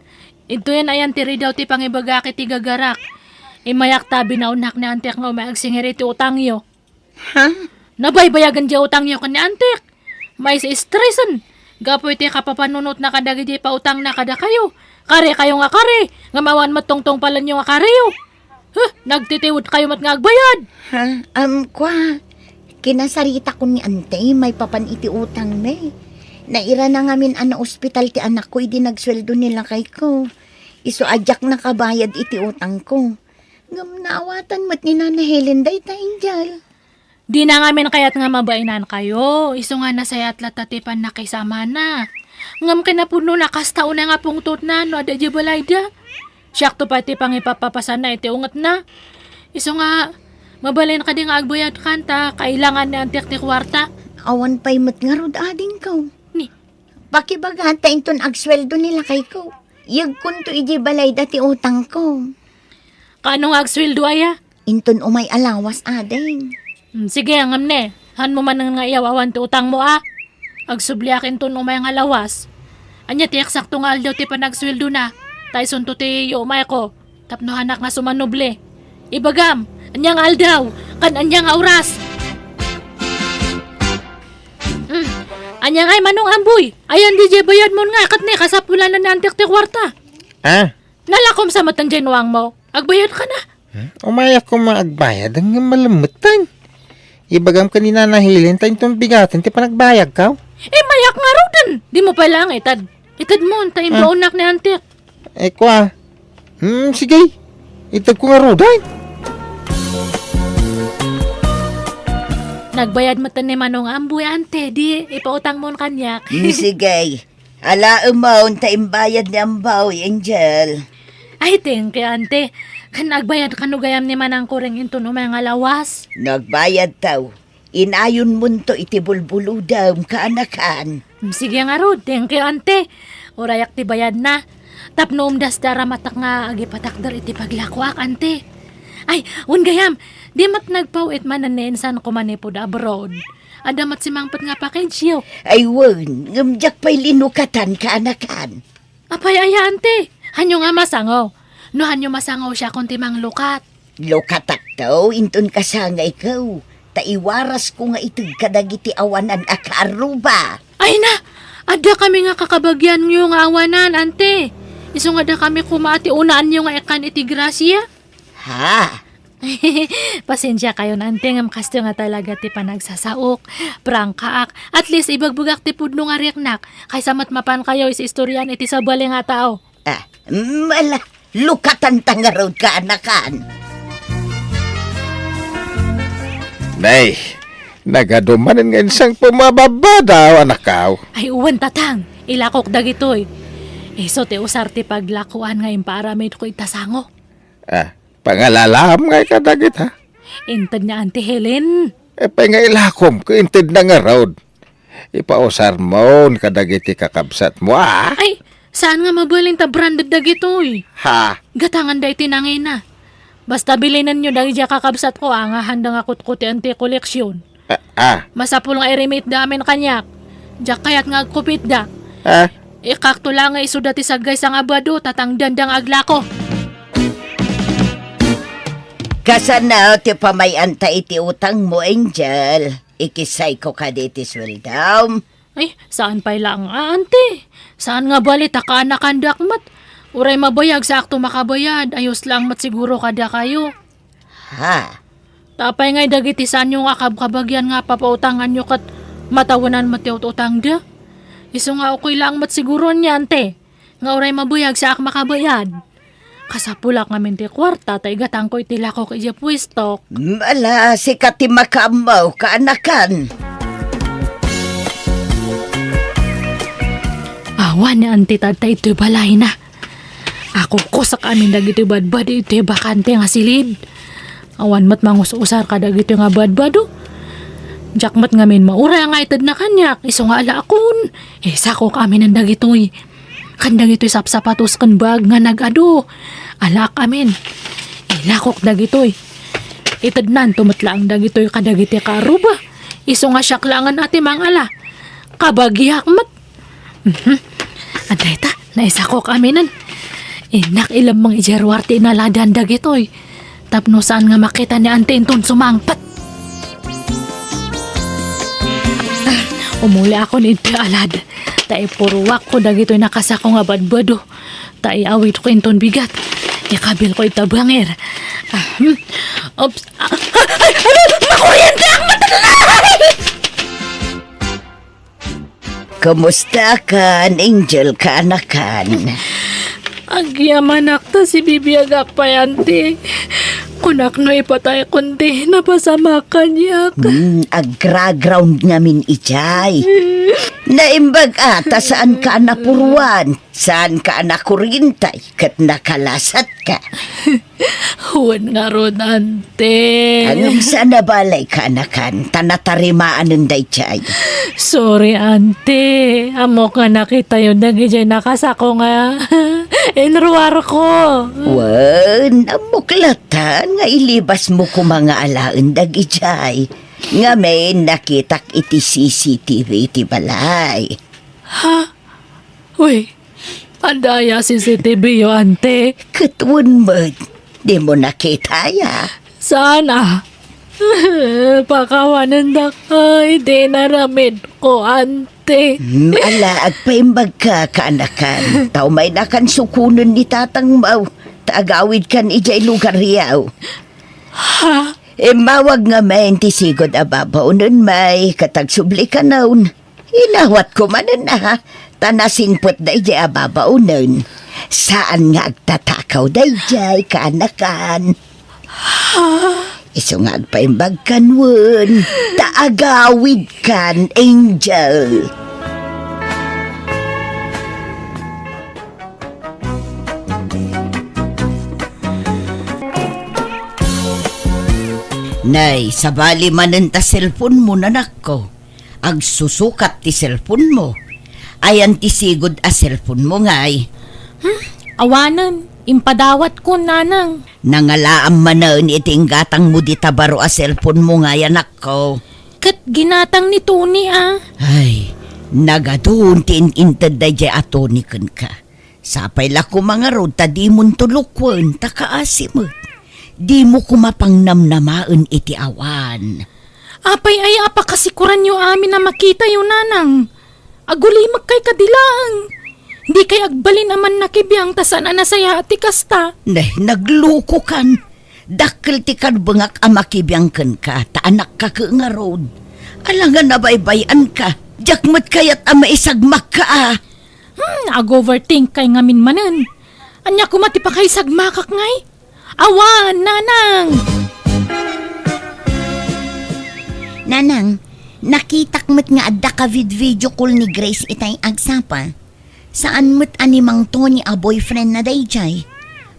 Idtoyen a yan ti ridaw ti pangibagak iti gagarak. Immayak ta binaonnak ni antek nga umay agsingir iti utangyo. Ha? Nabaybayagen diay utangyo ken ni antek. Maisi-stresen gapu iti kapapanunotna kadagiti pautangna kadakayo. Karikayo nga kari, ngem awan met tungtungpalenyo nga kariyo. Huh, nagtitiwedkayo met nga agbayad. Ha? Um, kua, kinasaritakon ni ante maipapan iti utangmi. Nairana ngamin a naospital ti anakko idi nagsueldo ni lakayko. Isu a diak nakabayad iti utangko. Ngem naawatan met ni Nana Helen dayta, Angel. Dina ngamin kayat nga mabainankayo, isu nga nasayat latta ti pannakisamana. Ngem kinapudnona, kasta unay nga pungtotna no adda idiay balayda. Siakto pay ti pangipapapasana iti ungetna. Isu nga, mabalin kadi nga agbayadkan ta kailangan ni antek ti kuarta. Awan pay met ngarud adingko. Ni? Pakibaga ta inton agsueldo ni lakayko, yegkonto idiay balayda ti utangko. Kaano nga agsueldo aya? Inton umay a lawas, ading. Hmm, sige, ngem ne, hanmo manen nga iyaw-awan ti utangmo a. Agsubliak inton umay nga lawas. Ania ti eksakto nga aldaw ti panagsueldona? Ta isunto ti yuumayko tapno hanak nga sumanubli. Ibagam, ania nga aldaw, ken ania nga oras? Hmm, ania ngay, Manong Amboy? Ayan di jay bayadmon nga, ket ne, kasapulanan ni antek ti kuarta. Ah? Nalakom sa met diay nuangmo. Agbayadka na. Hmm? Umayak koma agbayad, ngem malemmetan. Ibagam ken ni Nana Helen ta inton bigaten ti panagbayagko. Eh, mayak ngaruden. Dimo pay laeng ited. Itedmon, ta imbaonnak ni antek. Eh, kua. Hmm, sige. Itedko ngaruden. Nagbayad met ni Manong Amboy, ante, di ipautangmon kaniak. Hmm, sige. Alaemon ta imbayad ni Amboy, Angel. Ay, thank you, ante. Ken agbayad kano gayam ni Manang Kuring inton umay nga lawas? Nagbayadto. Inayonmonto iti bulbulodem, kaanakan. Mm, sige ngarud, thank you, ante. Urayak ti bayadna. Tapno umdas ti aramatak nga agipatakder iti paglakoak, ante. Ay, wen gayam, di met nagpaw-it manen ni insanko manipud abroad. Adda met simangpet nga package-yo. Ay wen, ngem diak pay linukatan, kaanakan. Apay aya, ante? Hanyo nga masango? No hanyo masango, siakon ti manglukat. Lukatakto inton kasangayko, ta iwarasko nga ited kadagiti awanan a kaarruba. Ay na! Adda kami nga kakabagianyo nga awanan, ante. Isu nga adda kami koma ti unaanyo nga ikkan iti grasia. Ha? Pasensiakayon, ante, ngem kasto nga talaga ti panagsasaok. Prangkaak. At least, ibagbagak ti pudno nga riknak. Kaysa met mapankayo is-istorian iti sabali nga tao. Ah, mala, lukatan ta ngarud, kaanakan. Nay, nagadu manen nga insangpet a babbadaw, anakko. Ay, wen, tatang. Ilakok dagitoy. Isu ti usar ti paglakoan nga impaaramidko ita sango. Ah, pangalalam ngay kadagita? Inted ni Auntie Helen. Apay nga ilakom ket intedna ngarud? Ipausarmon kadagiti kakabsatmo, a? Ay, saan nga mabalin ta branded dagitoy? Ha? Gatanganda iti nangina. Basta bilinenyo dagiti kakabsatko, a, nga handa nga kutkutien ti koleksion. Ah, ah. Masapul nga irimitda amin kaniak. Diak kayat nga agkupitda. Ah? Ikkakto la nga isuda ti saggaysa nga bado, ta tangdanda nga aglako. Kasano ti pamay-anta iti utangmo, Angel? Ikisayko kadi ti sueldom? Ay, saan pay laeng, a, ante. Saan nga bali ta kaanakandak met. Uray mabayag, saakto makabayad. Ayos laeng met siguro kadakayo. Ha? Apay ngay dagiti saanyo nga kabkabagian nga papautanganyo ket matawenan met ti ut-utangda? Isu nga ukoy laeng met siguro ania, ante, nga uray mabayag, saak makabayad. Kasapulak ngamin ti kuarta ta igatangko iti lakok idiay puestok. Mm, ala, sika ti makaammo, kaanakan. Awan ni Auntie Tadta itoy balayna. Akukusak amin dagitoy badbado itoy bakante nga silid. Awan met mangus-usar kadagitoy nga badbado. Diak met ngamin mauray nga itedna kaniak, isu nga alaakon. Isakok aminen dagitoy. Ken dagitoy sapsapatos ken bag nga nag-adu. Alaak amin. Ilakok dagitoy. Itednanto met laeng dagitoy kadagiti kaaruba. Isu nga siak laengen a ti mangala. Kabagiak met. Mhm. Adda ita, naisakok aminen. Innak ilemmeng idiay ruar ti inaladan dagitoy. Tapno saan nga makita ni Auntie inton sumangpet. Ah, umuliakon iti alad. Ta ipuruakko dagitoy nakasako nga badbado. Ta iawidko inton bigat. Ikabilko ita bangir. Ah, hmm. Oops. Ah, ay, ay, ay, makuryente ang mata na! Kumustakan, Angel, kaanakan? Agyamanak ta sibibiagak pay, Auntie. Kunak no ipataykon ti napasamak kaniak. Hmm, agraground ngamin idiay. Naimbag a ta saanka a napuruan, saanka a nakuryente, ket nakalasatka. Wen ngarud, Auntie. Ngem saan a balay, kaanakan, ta natarimaanen daydiay. Sorry, Auntie. Ammok nga nakitayo dagidiay nakasako nga inruarko. Wen, ammok latta nga ilibasmo koma nga alaen dagidiay. Ngamin, nakitak iti C C T V iti balay. Ha? Uy, adda aya C C T V yo, Auntie? Ket wen met, dimo nakita aya? Saan a? Pakawanendak iti inaramidko, Auntie. Hmm, ala, agpaimbagka, kaanakan. Ta umaynakan sukonen ni tatangmo, ta agawidkan idiay lugaryo. Ha? Immawag ngamin ti sigud a babaonenmi, ket agsublikanon. Inawatko manen a, ta nasingpet daydiay a babaonen. Saan nga agtatakaw daydiay, kaanakan. Isu nga agpaimbagkan wen, ta agawidkan, Angel. Nay, sabali manen ta cellphone mo, nanakko. Agsusukat ti cellphone mo. Ayan ti sigud a cellphone mo, ngay? Hmm? Awanen, impadawatko, nanang. Nangalaam manen iti inggatang mo dita baro a cellphone mo, ngay, anakko. Ket ginatang ni Tony, a. Ay, nagadun ti in-inted daydiay a Tony kenka. Sapay la koma ngarud ta dimonto lukuen ta kaasi met. Dimo koma pangnamnamaen iti awan. Apay aya a pakasikoranyo amin a makitayo, nanang? Agulimekkay kadi laeng. Dikay agbalin a mannakibiang ta saan a nasayaat ti kasta. Nay, naglukokan. Dakkel ti karbengak a makibiang kenka, ta anakka ket ngarud. Alangan a baybay-anka, diak met kayat a maisagmakka a. Hmm, ag-overthinkkay ngamin manen. Ania koma ti pakaisagmakak ngay? Awan, nanang! Nanang, nakitak met nga adda ka vid-video call ni Grace itay agsapa. Saan met a ni Mang Tony a boyfriend na daydiay?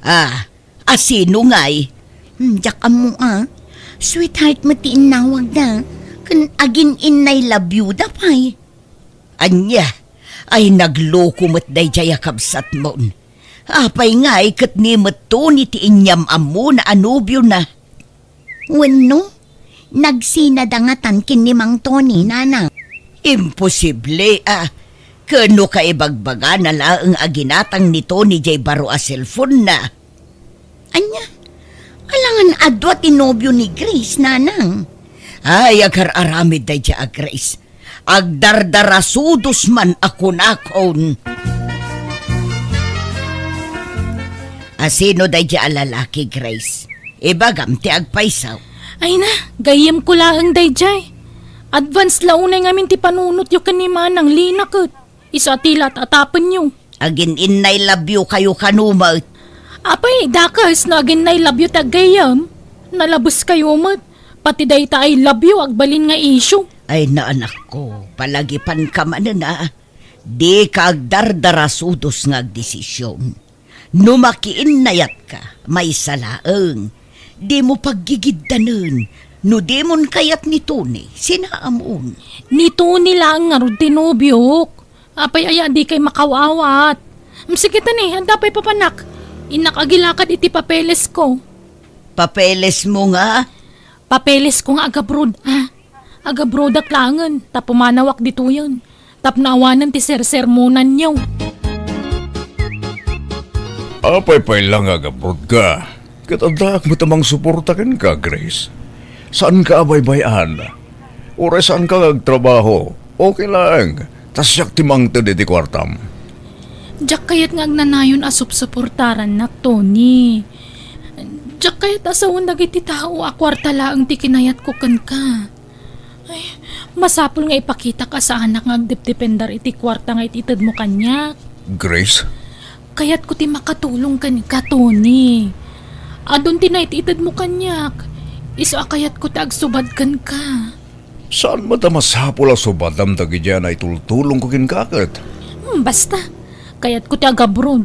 Ah, a sino ngay? Hmm, diak ammo a. Sweetheart met ti innawagda. Ken agin-innay labyuda pay. Ania? Ay, nagloko met daydiay a kabsatmon. Apay ngay ket ni met Tony ti inyam-ammona a nobiona? Wenno, nagsinada ngatan ken ni Mang Tony, nanang? Imposible a. Ken no kaibagbagana laeng a ginatang ni Tony diay baro a cellphone-na. Ania? Alangan adua ti nobio ni Grace, nanang. Ay, agar-aramid daydiay a Grace. Agdardarasudos man a kunakon. Asino daydiay a lalaki, Grace? Ibagam ti agpayso. Ay na, gayyemko laeng daydiay. Advance la unay ngamin ti panunotyo ken ni Manang Lina ket. Isu a ti la at-atapenyo. Agin-innay labyo kayo kano met. Apay, dakes no agin-innay labyo ti aggayyem. Nalabes kayo met. Pati dayta ay labyo agbalin nga isyu. Ay, naanakko, palagipanka manen a. Dika agdardarasudos nga agdesision. No makiinnayatka, maysa laeng. Dimo paggigiddanen. No dimon kayat ni Tony, sinaamon. Ni Tony laeng ngarud ti nobiok. Apay aya a dikay makaw-awat? Mm, sige ta ni, adda pay papanak. Innak agilakad iti papelesko. Papelesmo nga? Papelesko nga agabroad, a. Agabroadak laengen, ta pumanawak ditoyen. Tapno awanen ti sersermonanyo. Apay pay la nga agabroadka? Ket addaak met a mangsuporta kenka, Grace. Saanka a baybay-an. Uray saanka nga agtrabaho, okay laeng. Ta siak ti mangted iti kuartam. Diak kayat nga agnanayon a supsuportarannak, Tony. Diak kayat a sawen dagiti tao a kuarta laeng ti kinayatko kenka. Ay, masapul nga ipakitak a saanak nga agdepdepender iti kuarta nga it-itedmo kaniak. Grace? Kayatko ti makatulong kenka, Tony. Adun ti naititedmo kaniak. Isu a kayatko ti agsubad kenka. Saan met a masapul a subadam dagiti a naitultulongko kenka ket? Hmm, basta. Kayatko ti agabroad.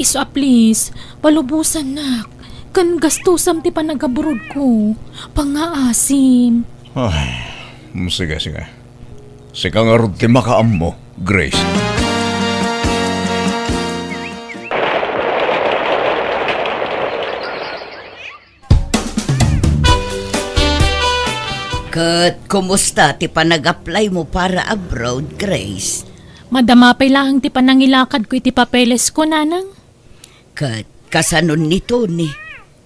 Isu a please, palubosannak. Ken gastusam ti panagabroadko. Pangngaasim. Ay, mm, sige, sige. Sika ngarud ti makaammo, Grace. Ket kumusta ti panag-apply mo para abroad, Grace? Madama pay laeng ti panangilakadko iti papelesko, nanang. Ket kasanon ni Tony,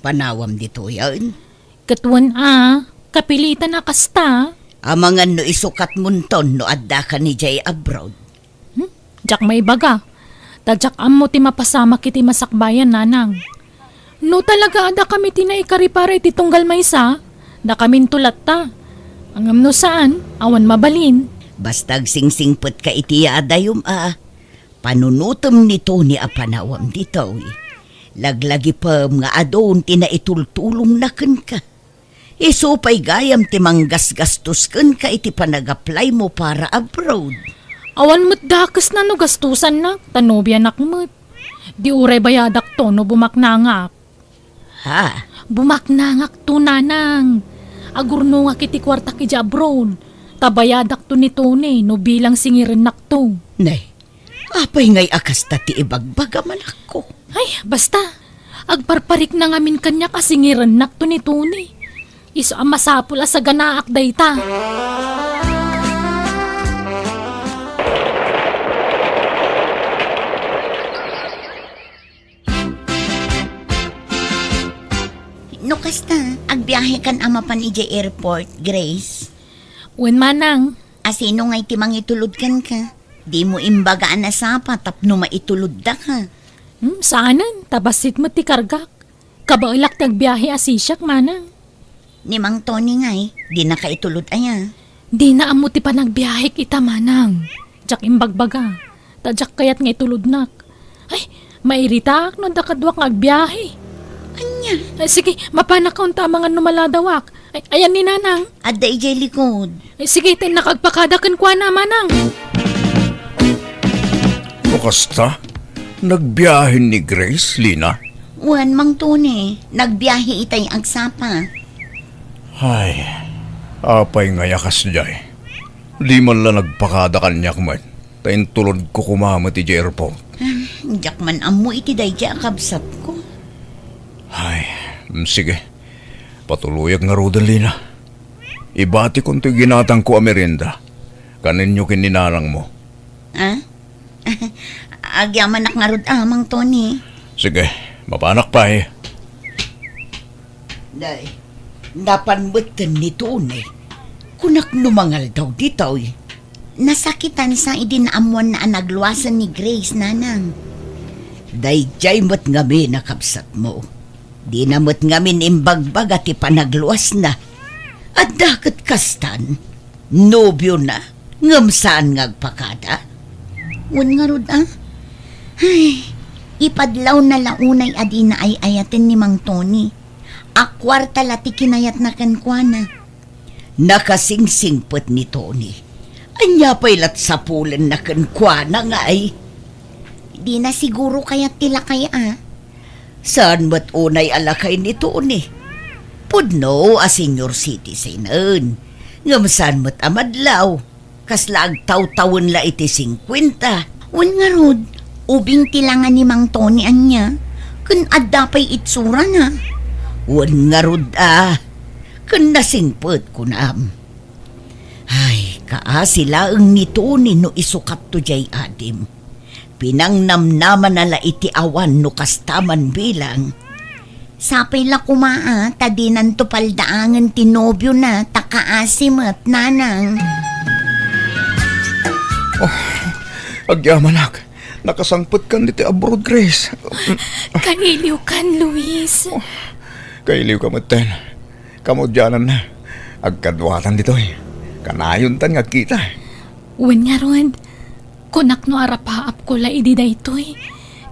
panawam ditoyen? Ket wen a, kapilitan a kasta. Amangan no isukatmonton no addaka idiay abroad. Hmm? Diak maibaga. Ta diak ammo ti mapasamak iti masakbayan, nanang. No talaga a dakami ti naikari para iti tunggal maysa, dakaminto latta. Ngem no saan, awan mabalin. Basta agsingsingpetka iti yaadayom a. Panunotem ni Tony a panawam ditoy. Laglagipem nga adun ti naitultulongna kenka. Isu pay gayam ti manggasgastos kenka iti panag-apply mo para abroad. Awan met dakesna no gastusannak, ta nobianak met. Di uray bayadakto no bumaknangak. Ha? Bumaknangakto, nanang. Agurnongak iti kuartak idiay abroad. Ta bayadakto ni Tony no bilang singirennakto. Nay, apay ngay a kasta ti ibagbagam, anakko? Ay, basta. Agparparikna ngamin kaniak a singirennakto ni Tony. Isu a masapul a saganaak dayta. No kasta, agbiahekan a mapan idiay airport, Grace? Wen, manang. Asino ngay ti mangitulod kenka? Dimo imbaga a nasapa tapno maitulodda ka. Hmm, saanen, ta bassit met ti kargak. Kabaelak ti agbiahe a sisiak, manang. Ni Mang Tony ngay, dina ka itulod aya? Dina ammo ti panagbiahek ita, manang. Diak imbagbaga. Ta diak kayat nga itulodnak. Ay, mairitaak no adda kaduak nga agbiahe. Ania? Ay, sige, mapanak unta amangan no maladawak. Ay, ayan ni nanang. Adda idiay likod. Ay, sige, ta innak agpakada kenkuana, manang. No kasta, nagbiahe ni Grace, Lina? Wen, Mang Tony, nagbiahe itay agsapa. Ay, apay ngay a kasdiay? Di man la nagpakada kaniak met, ta intulodko koma met idiay airport. Ah, diak man ammo iti daydiay a kabsatko. Ay, mm, sige. Patuloyak ngaruden, Lina. Ibatikon ti ginatangko a merienda. Kanenyo ken ni nanangmo. Ah? Agyamanak ngarud a, Mang Tony. Sige, mapanak pay. Nay, napan metten ni Tony. Kunak no mangaldaw ditoy. Nasakitansa idi naammoanna a nagluasen ni Grace, Nanang. Daydiay met ngamin a kabsatmo. Dina met ngamin imbagbaga ti panagluasna. Adda ket kastan. Nobiona, ngem saan nga agpakada? Wen ngarud, a? Ay, ipadlawna la unay a dina ay-ayaten ni Mang Tony. A kuarta la ti kinayatna kenkuana. Nakasingsingpet ni Tony. Ania pay lat sapulenna kenkuana, ngay? Dina siguro kayat ti lakay, a? Saan met unay a lakay ni Tony? Pudno a senior citizen, ngem saan met a madlaw. Kasla agtawtawen la iti singkuenta. Wen ngarud, ubing ti langa ni Mang Tony ania, ken adda pay itsurana. Wen ngarud a, ken nasingpet kunam. Ay, kaasi laeng ni Tony no isukatto diay adim. Pinangnamnamana la iti awan no kasta man bilang. Sapay la koma a, ta dinanto paldaangen ti nobiona, ta kaasi met, Nanang. Oh, agyamanak. Nakasangpetkan ditoy abroad, Grace. Kailiwkan, Luis. Oh, kailiwka metten. Kamaudiananna. Agkaduatan ditoy. Kanayontan nga agkita. Wen ngarud, kunak no arapaapko la idi daytoy,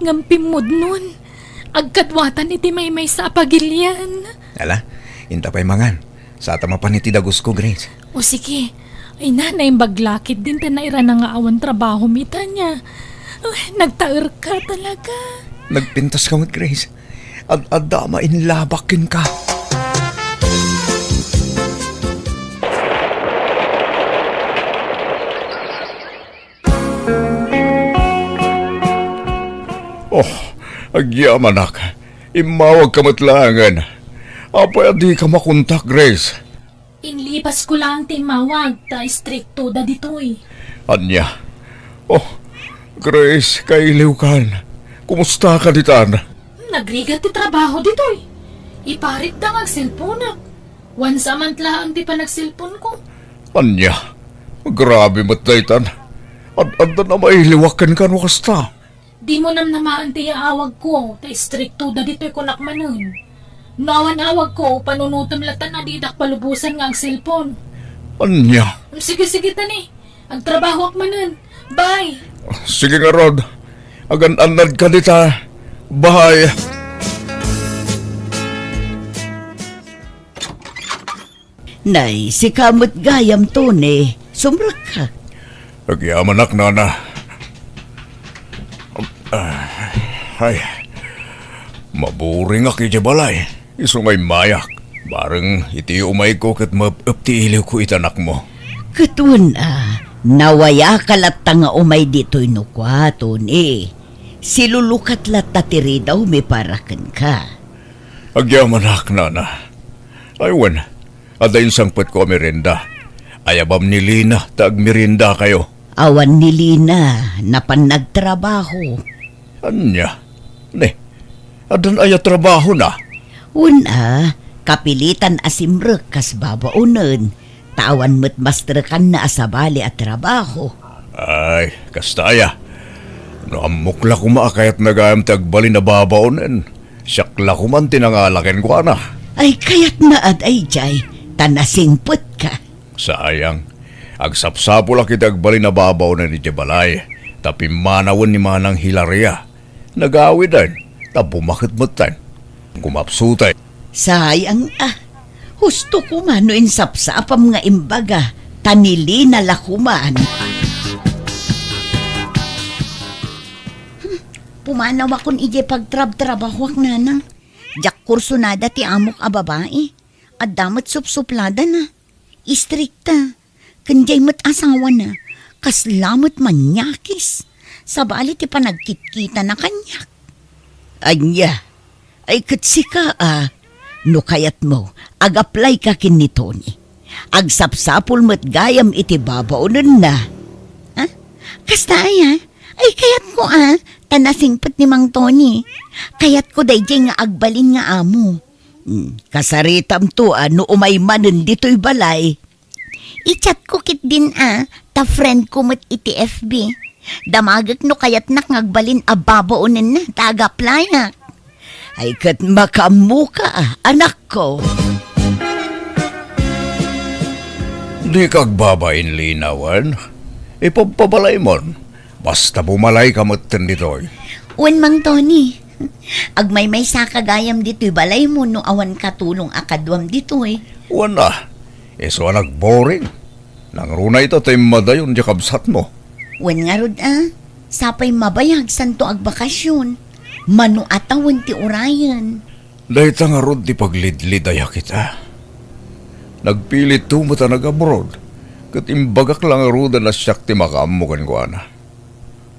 ngem pimmudnon, agkaduatan iti maymaysa a pagilian. Ala, inta pay mangan. Sata mapan iti dagusko, Grace. O sige. Ay, nanay, baglakit din ta nairana nga awan trabaho mi, Tanya. Ay, nagtaerka talaga. Nagpintaska met, Grace. Ad-adda a mainlabak kenka. Oh, agyamanak. Immawagka met laengen. Apay a dika makontak, Grace? Inlipasko laeng ti immawag, ta istriktoda ditoy. Ania? Oh, Grace, kailiwkan. Kumustaka ditan? Nagrigat ti trabaho ditoy. Iparitda nga agselponak. Wansa man laeng ti panagselponko. Ania? Grabe met daytan. Ad-addan a mailiwak kenka no kasta. Dimo namnamaen ti yaawagko, ta istriktoda ditoy kunak manen. No awan awagko, panunotem latta a didak palubosan nga agselpon. Ania? Sige, sige, Tani. Agtrabahoak manen. Bye! Sige ngarud. Agan-annadka dita. Bye. Nay, sika met gayam, Tony. Sumrekka. Agyamanak, nana. Ah, ay, maburingak iti balay. Isu nga immayak. Bareng iti umayko ket maep-ep ti iliwko iti anakmo. Ket wen a, nawayaka latta nga umay ditoy no kua, Tony. Silulukat latta ti ridawmi para kenka. Agyamanak, nana. Ay wen, adda insangpetko a merienda. Ayabam ni Lina ta agmeriendakayo. Awan ni Lina, napan nagtrabaho. Ania? Ne, addan aya trabahona? Wen a, kapilitan a simrek kas babaonen, ta awan met mastrekanna a sabali a trabaho. Ay, kasta aya. No ammok la koma a kayatna gayam ti agbalin a babaonen, siak la koman ti nangala kenkuana. Ay, kayatna a daydiay, ta nasingpetka. Sayang. Agsapsapulak iti agbalin a babaonen iti balay, ta pimmanawen ni Manang Hilaria. Nagawiden, ta bumaket metten. Kumapsuten. Sayang a. Husto koma no insapsapam nga imbaga, ta ni Lina la koman. Hmm, pumanawakon idiay pagtrabtrabahoak, nanang. Diak kursunada ti amok a babai. Adda met supsupladana. Istrikta. Ken diay met asawana, kasla met manyakis. Sabali ti panagkitkitana kaniak. Ania? Ay, ket sika a, no kayatmo, ag-apply ka ken ni Tony. Agsapsapul met gayam iti babaonenna. Ha? Kasta aya? Ay, kayatko a, ta nasingpet ni Mang Tony. Kayatko daydiay nga agbalin nga amo. Hmm, kasaritamto a no umay manen ditoy balay. I-chat ko ketdin a, ta friend ko met iti F B. Damagek no kayatnak nga agbalin a babaonenna ta agaplayak. Ay ket makaammoka, anakko. Dika agbabain, Lina, wen? Ipabpabalaymon. Basta bumalayka metten ditoy. Wen, Mang Tony. Agmaymaysaka gayam ditoy balaymo no awan katulong a kaduam ditoy. Wen a, isu a nagboring. Nangruna ita ta immadayon ti kabsatmo. Wen ngarud a, sapay mabayag santo agbakasyon. Mano a tawen ti urayen. Dayta ngarud ti paglidlidayak ita. Nagpilitto met a nag-abroad, ket imbagak la ngaruden a siak ti makaammo kenkuana.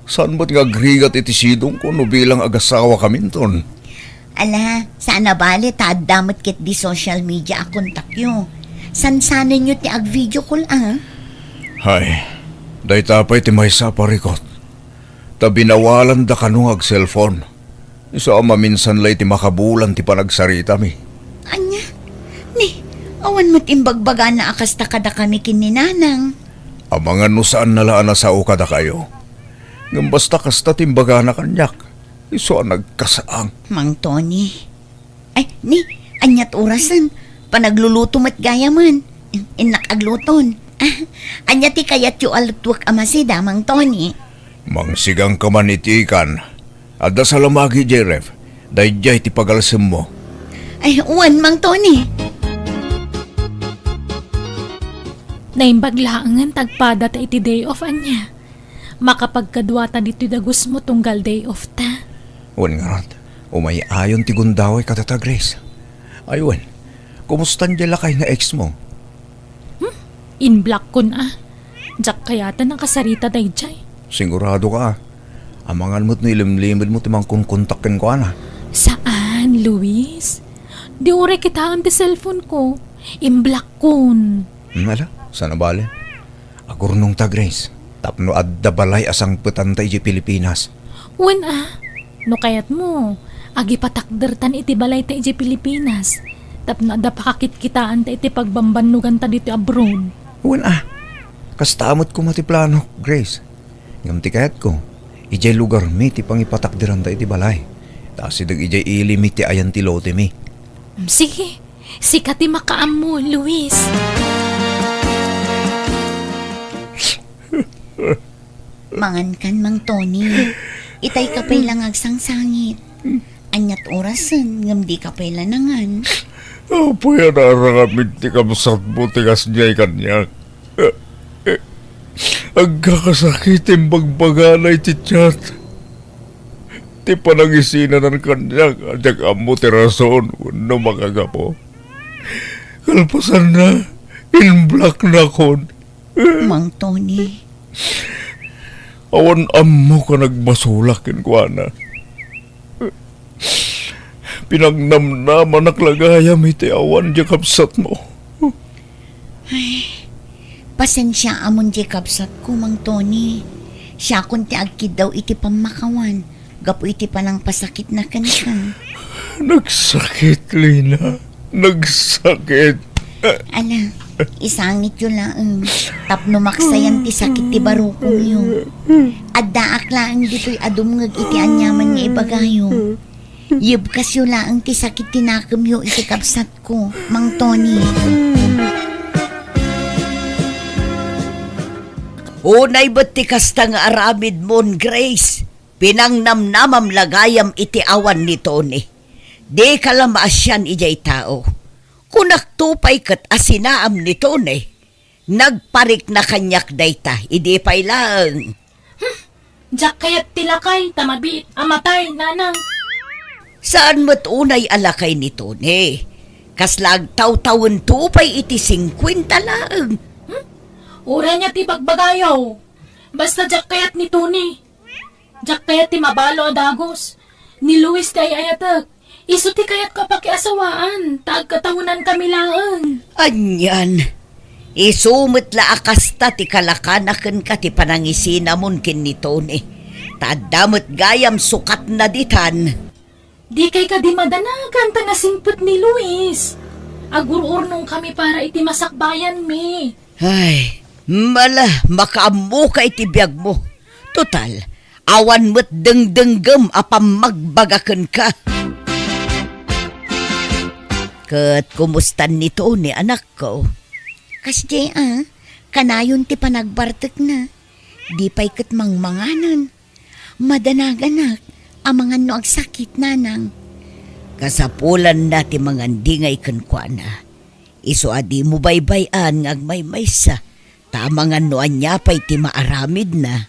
Saan met nga agrigat iti sidongko no bilang agasawakaminton? Ala, saan a bale ta adda met ketdi social media a kontakyo. Sansanenyo ti ag-video call a? Hay, dayta pay ti maysa a parikut. Ta binawalanda kano nga ag-cellphone. Isu a maminsan la iti makabulan ti panagsaritami. Ania? Ni, awan met imbagbagana a kasta kadakami ken ni Nanang. Amangan no saanna la a nasao kadakayo. Ngem basta kasta ti imbagana kaniak, isu a nagkasaang. Mang Tony. Ay, ni, aniat orasen? Panagluluto met gayamen. In-, innak agluton. Ah, ania ti kayatyo a lutuek a masida, Mang Tony? Mangsigangka man iti ikan. Adda salamagi, Jeref. Daydiay ti pagalsemmo. Ay, wen, Mang Tony. Naimbag laengen ta agpadata iti day off, ania? Makapagkaduata ditoy dagusmo tunggal day off ta. Wen ngarud, umay-ayon ti gundaway kadata, Grace. Ay wen, kumusta diay lakay nga ex mo? Hmm? Inblock kon a. Diak kayaten a kasarita daydiay. Sigurado ka a. Amangan met no ilimlimedmo ti mangkonkontak kenkuana. Saan, Luis? Di uray kitaem ti cellphone ko. Inblock kon. Hmm, ala, saan a bale. Agurnongta, Grace, tapno adda balay a sangpetanta idiay Pilipinas. Wen a, no kayatmo, agipatakdertan iti balayta idiay Pilipinas, tapno adda pakakitkitaanta iti pagbambannoganta ditoy abroad. Wen a, kasta met koma ti planok, Grace. Ngem ti kayatko, idiay lugarmi ti pangipatakderanta iti balay. Ta asideg idiay ilimi ti ayan ti lotemi. Sige, sika ti makaammo, Luis. Mangankan, Mang Tony. Itay ka pay la nga agsangsangit. Aniat orasen, ngem di ka pay la nangan. Apay a naaramid ti kabsatmo ti kasdiay kaniak? Agkakasakit ti imbagbagana iti chat. Ti panangisinanan kaniak a diak ammo ti rason wenno makagapu. Kalpasanna, inblocknakon. Mang Tony. Awan ammok a nagbasolak kenkuana. Pinangnamnamana gayam iti awan diay kabsatmo. Ay, pasensiaamon diay kabsatko, Mang Tony. Siakon ti agkiddaw iti pammakawan gapu iti panangpasakitna kenka. Nagsakit, Lina. Nagsakit. Ala, isangityo laeng tapno maksayan ti sakit ti barukongyo. Addaak laeng ditoy a dumngeg iti aniaman nga ibagayo. Yebkasyo laeng ti sakit ti nakemyo iti kabsatko, Mang Tony. Unay met ti kasta nga aramidmon, Grace. Pinangnamnamam la gayam iti awan ni Tony. Dika la maasian idiay tao. Kunakto pay ket a sinaam ni Tony. Nagparikna kaniak dayta, idi pay laeng. Hmm, diak kayat ti lakay, ta mabiit a matay, nanang. Saan met unay a lakay ni Tony? Kasla agtawtawento pay iti singkuenta laeng. Hmm? Uray ania ti bagbagayo. Basta diak kayat ni Tony. Diak kayat ti mabalo a dagus. Ni Luis ti ay-ayatek. Isu ti kayatko a pakiasawaan, ta agkatawenankami laeng. Anian, isu met la a kasta ti kalakana kenka ti panangisinamon ken ni Tony. Ta adda met gayam sukatna ditan. Dikay kadi madanagan ta nasingpet ni Luis. Agur-urnongkami para iti masakbayanmi. Ay, mala, makaammoka iti biagmo. Total, awan met dengdenggem a pammagbaga kenka. Ket kumustan ni Tony, anakko? Kasdiay a, kanayon ti panagbartekna. Di pay ket mangmanganen. Madanaganak, amangan no agsakit, nanang. Kasapulanna ti mangandingay kenkuana. Isu a dimo baybay-an nga agmaymaysa, ta amangan no ania pay ti maaramidna.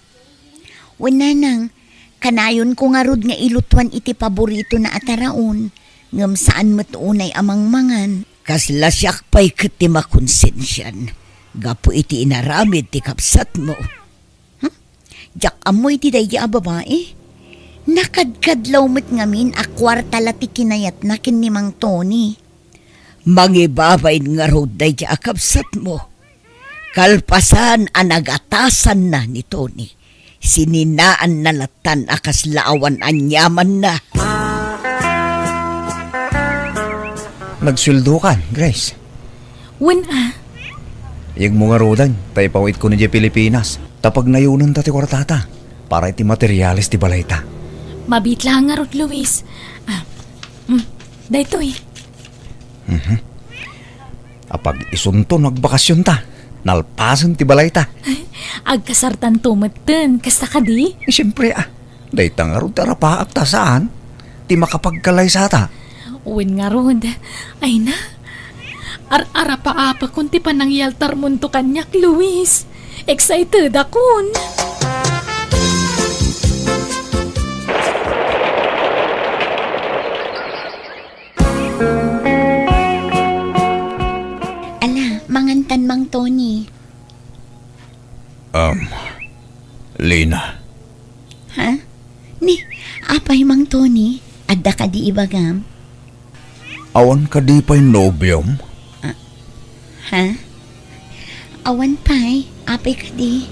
Wen, nanang, kanayonko ngarud nga ilutuan iti paboritona a taraon, ngem saan met unay a mangmangan. Kasla siak pay ket ti makonsensian gapu iti inaramid ti kabsatmo. Hmm? Diak ammo iti daydi a babai. Nakadkadlaw met ngamin a kuarta la ti kinayatna ken ni Mang Tony. Mangibabain ngarud daydi a kabsatmo. Kalpasan a nagatasanna ni Tony, sininaanna lattan a kasla awan aniamanna. Nagsueldokan, Grace? Wen a. Iyegmo ngaruden, ta ipawitko idiay Pilipinas. Ta pagnayonenta ti kuartata para iti materiales ti balayta. Mabiit laeng ngarud, Luis. Ah, mm, daytoy. Mhm. Apag-isunto no agbakasionta, nalpasen ti balayta. Agkasartanto metten, kasta kadi? Eh, siempre, ah. Dayta ngarud ti arapaak ta saan ti makapagkalaysata. Wen ngarud. Ay na. Ar-arapaapakon ti panangyaltarmonto kaniak, Luis. Excited akon. Ala, mangantan, Mang Tony. Um, Lina. Ha? Ni, apay, Mang Tony? Adda kadi ibagam? Awan kadi pay nobiom? Ah, ha? Awan pay? Apay kadi?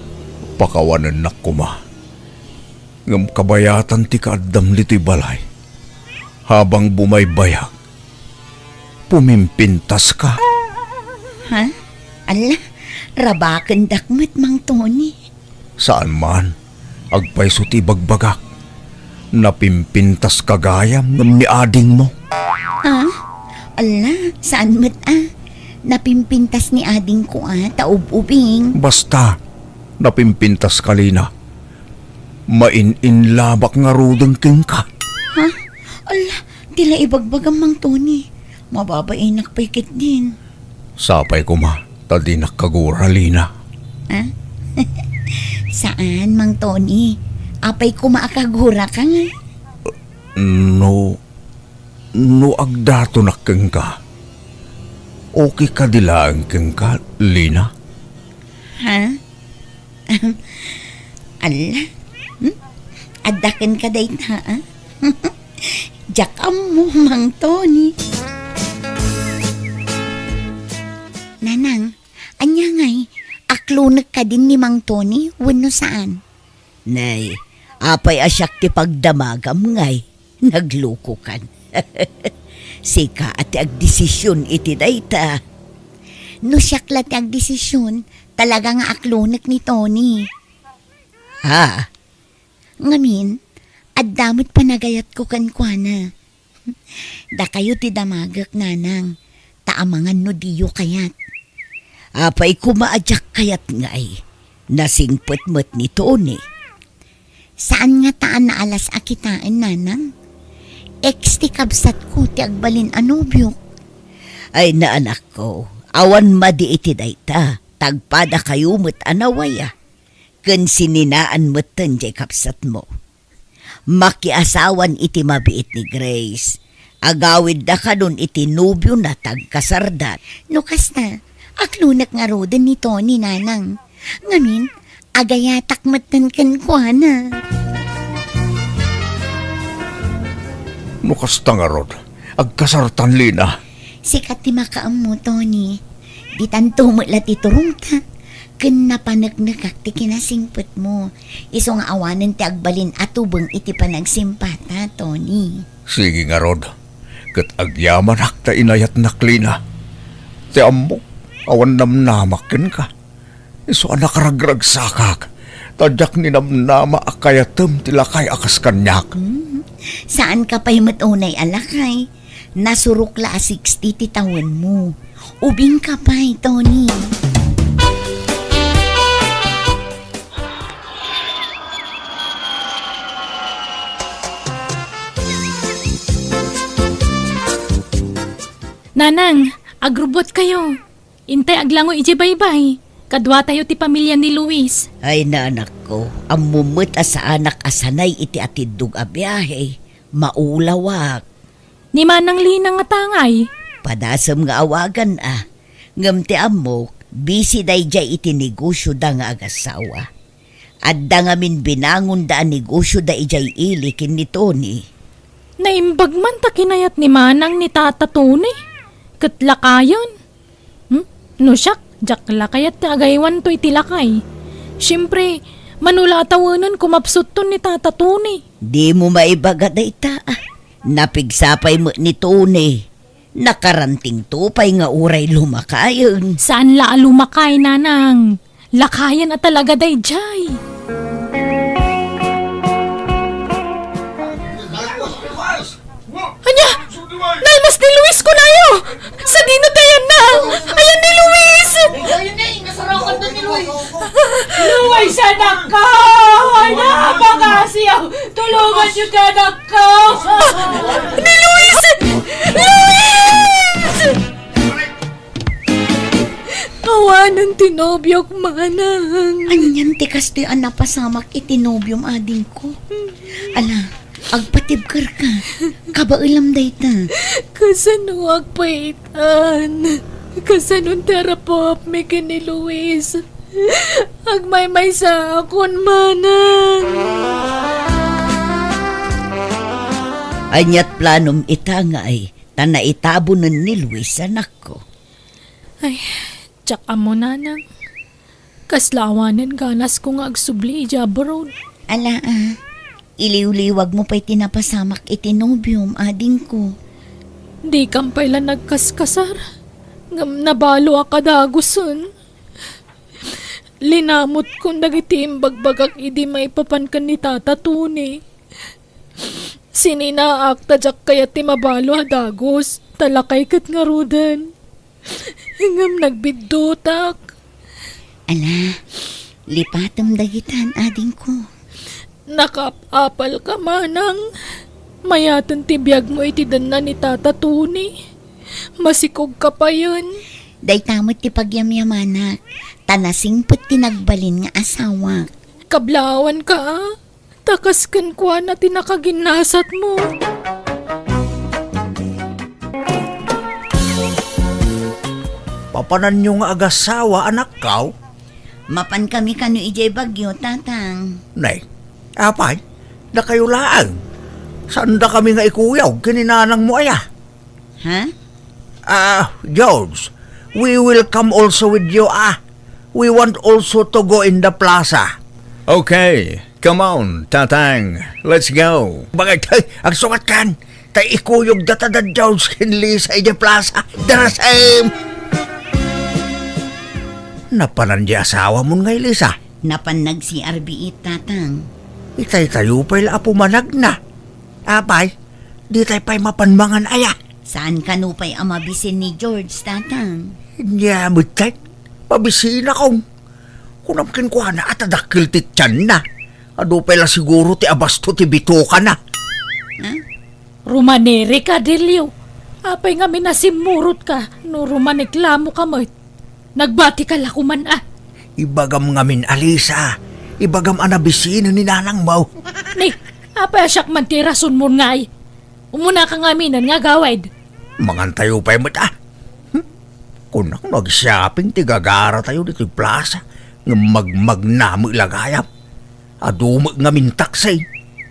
Pakawanennak koma. Ngem kabayatan ti kaaddam ditoy balay. Habang bumaybayag, pumimpintaska. Ha? Ala, rabakendak met, Mang Tony. Saan man, agpayso ti ibagbagak. Napimpintaska gayam ngem ni adingmo. Ah? Ala, saan met a. Napimpintas ni adingko a, ta ub-ubing. Basta, napimpintaska, Lina. Main-inlabak ngaruden kenka. Ha? Ala, ti la ibagbagam, Mang Tony. Mababainak pay ketdin. Sapay koma, ta dinak kagura, Lina. Ha? Saan, Mang Tony? Apay koma a kaguraka nga? No, no agdatonak kenka, okay kadi laeng kenka, Lina? Ha? Ala? Hmm? Adda kenka dayta, a? Diak ammo, Mang Tony. Nanang, ania ngay, aklonek kadin ni Mang Tony wenno saan? Nay, apay a siak ti pagdamagam ngay? Naglukokan. Sika a ti agdesision iti dayta. No siak la ti agdesision, talaga nga aklonek ni Tony. Ha? Ngamin, adda met panagayatko kenkuana. Dakayo ti damagek, nanang, ta amangan no diyo kayat. Apay koma a diak kayat ngay, nasingpet met ni Tony. Saan ngata a naalas a kitaen, nanang? Ex ti kabsatko ti agbalin a nobiok. Ay, anakko, awan madi iti dayta, tagpadakayo met a nawaya. Ken sininaan metten jay kabsatmo. Makiasawan iti mabiit ni Grace. Agawidda kanon iti nobiona ti agkasardat. No kasta, aklonek ngaruden ni Tony, nanang. Ngamin, agayatak metten kenkuana. No kasta ngarud, agkasartan, Lina. Sika ti makaammo, Tony. Ditanto met la ti turongta. Ken napaneknekak ti kinasingpetmo. Isu nga awanen ti agbalin a tubeng iti panagsimpatak. Tony. Sige ngarud, ket agyamanak ta inayatnak, Lina. Ti ammok, awan namnamak kenka. Isu a nakaragragsakak, ta diak ninamnama a kayatem ti lakay a kas kaniak. Hmm, saanka pay met unay a lakay. Nasurok la a sixty ti tawenmo. Ubingka pay, Tony. Nanang, agrubbuatkayo. Intay aglangoy idiay baybay. Kaduatayo ti pamilya ni Luis. Ay, nanakko, ammom met a saanak a sanay iti atiddog a biahe. Maulawak. Ni Manang Lina ngata ngay? Padasem nga awagan a. Ngem ti ammok, busy daydiay iti negosioda nga agasawa. Adda ngamin binangonda a negosioda idiay ili ken ni Tony. Naimbag man ta kinayat ni Manang ni Tata Tony. Ket lakayen. Hmm? No siak, diak la kayat ti agaywanto iti lakay. Siempre, mano la a tawenen kumapsutton ni Tata Tony. Dimo maibaga dayta, a. Napigsa pay met ni Tony. Nakarantingto pay nga uray lumakayen. Saan la a lumakay, Nanang? Lakayen a talaga daydiay. Ania? Nalmas ni Luis kunayo! Sadino ti ayanna? Ayan ni Luis! Luis, anakko! Napakasiyaw! Tulungan niyo ti anakko! Ni Luis! Luis! Awanen ti nobiok, Manang. Anian ti kastoy a napasamak iti nobiom, adingko? Ala, agpatibkerka. Kabaelam dayta. Kasano agpaitan? Kasano ti arapupmi ken ni Luis? Agmaymaysaakon, Manang. Aniat planom ita nga ay ta naitabonen ni Luis, anakko? Ay, diak ammo, Nanang. Kasla awanen ganasko nga agsubli idiay abroad. Ala, a. Iliwliwagmo pay ti napasamak iti nobiom, adingko. Dikam pay la nagkaskasar. Ngem nabalo a kadagusen. Linamutkon dagiti imbagbagak idi maipapan ken ni Tata Tony. Sininaak ta diak kayat ti mabalo a dagus, ta lakay ket ngaruden. Ngem nagbiddutak. Ala, lipatem dagitan, adingko. Nakaap-apalka, Manang. Mayaten ti biagmo iti denna ni Tata Tony. Masikogka payen. Dayta met ti pagyamyamanak, ta nasingpet ti nagbalin nga asawak. Kablaawanka, a. Ta kas kenkuana ti nakaginnasatmo. Papananyo nga agasawa, anakko? Mapankami kano idiay Baguio, Tatang. Nay, apay, dakayo laeng. Saandakami nga ikuyog ken ni nanangmo aya? Ha? Ah, George, we will come also with you, ah. We want also to go in the plaza. Okay, come on, Tatang. Let's go. Bagay, tay, agsukat kan. Tay ikuyog data da George ken Lisa idiay plaza. Dara same. Napanan di asawamon ngay, Lisa? Napan nag-C R B it, Tatang. Itay tayo pay la a pumanagna. Apay, ditay pay mapan mangan aya? Saan kano pay a mabisin ni George, Tatang? Nia met tay, mabisinakon. Kunam kenkuana a ta dakkel ti tianna. Adu pay la siguro ti abasto ti bitokana. Ha? Rumanirika, Delio. Apay ngamin a simmurotka no rumaniklamoka met? Nagbatika la koman a. Ibagam ngamin a, Lisa. Ibagam a nabisinen ni nanangmo. Ni, apay a siak man ti rasonmon ngay? Umunaka ngaminen nga agawid. Mangantayo pay met a. Hmm? Kunak no ag-shopping ti gagaratayo ditoy plaza, ngem magmagna met la gayam. Adu met ngamin taksi,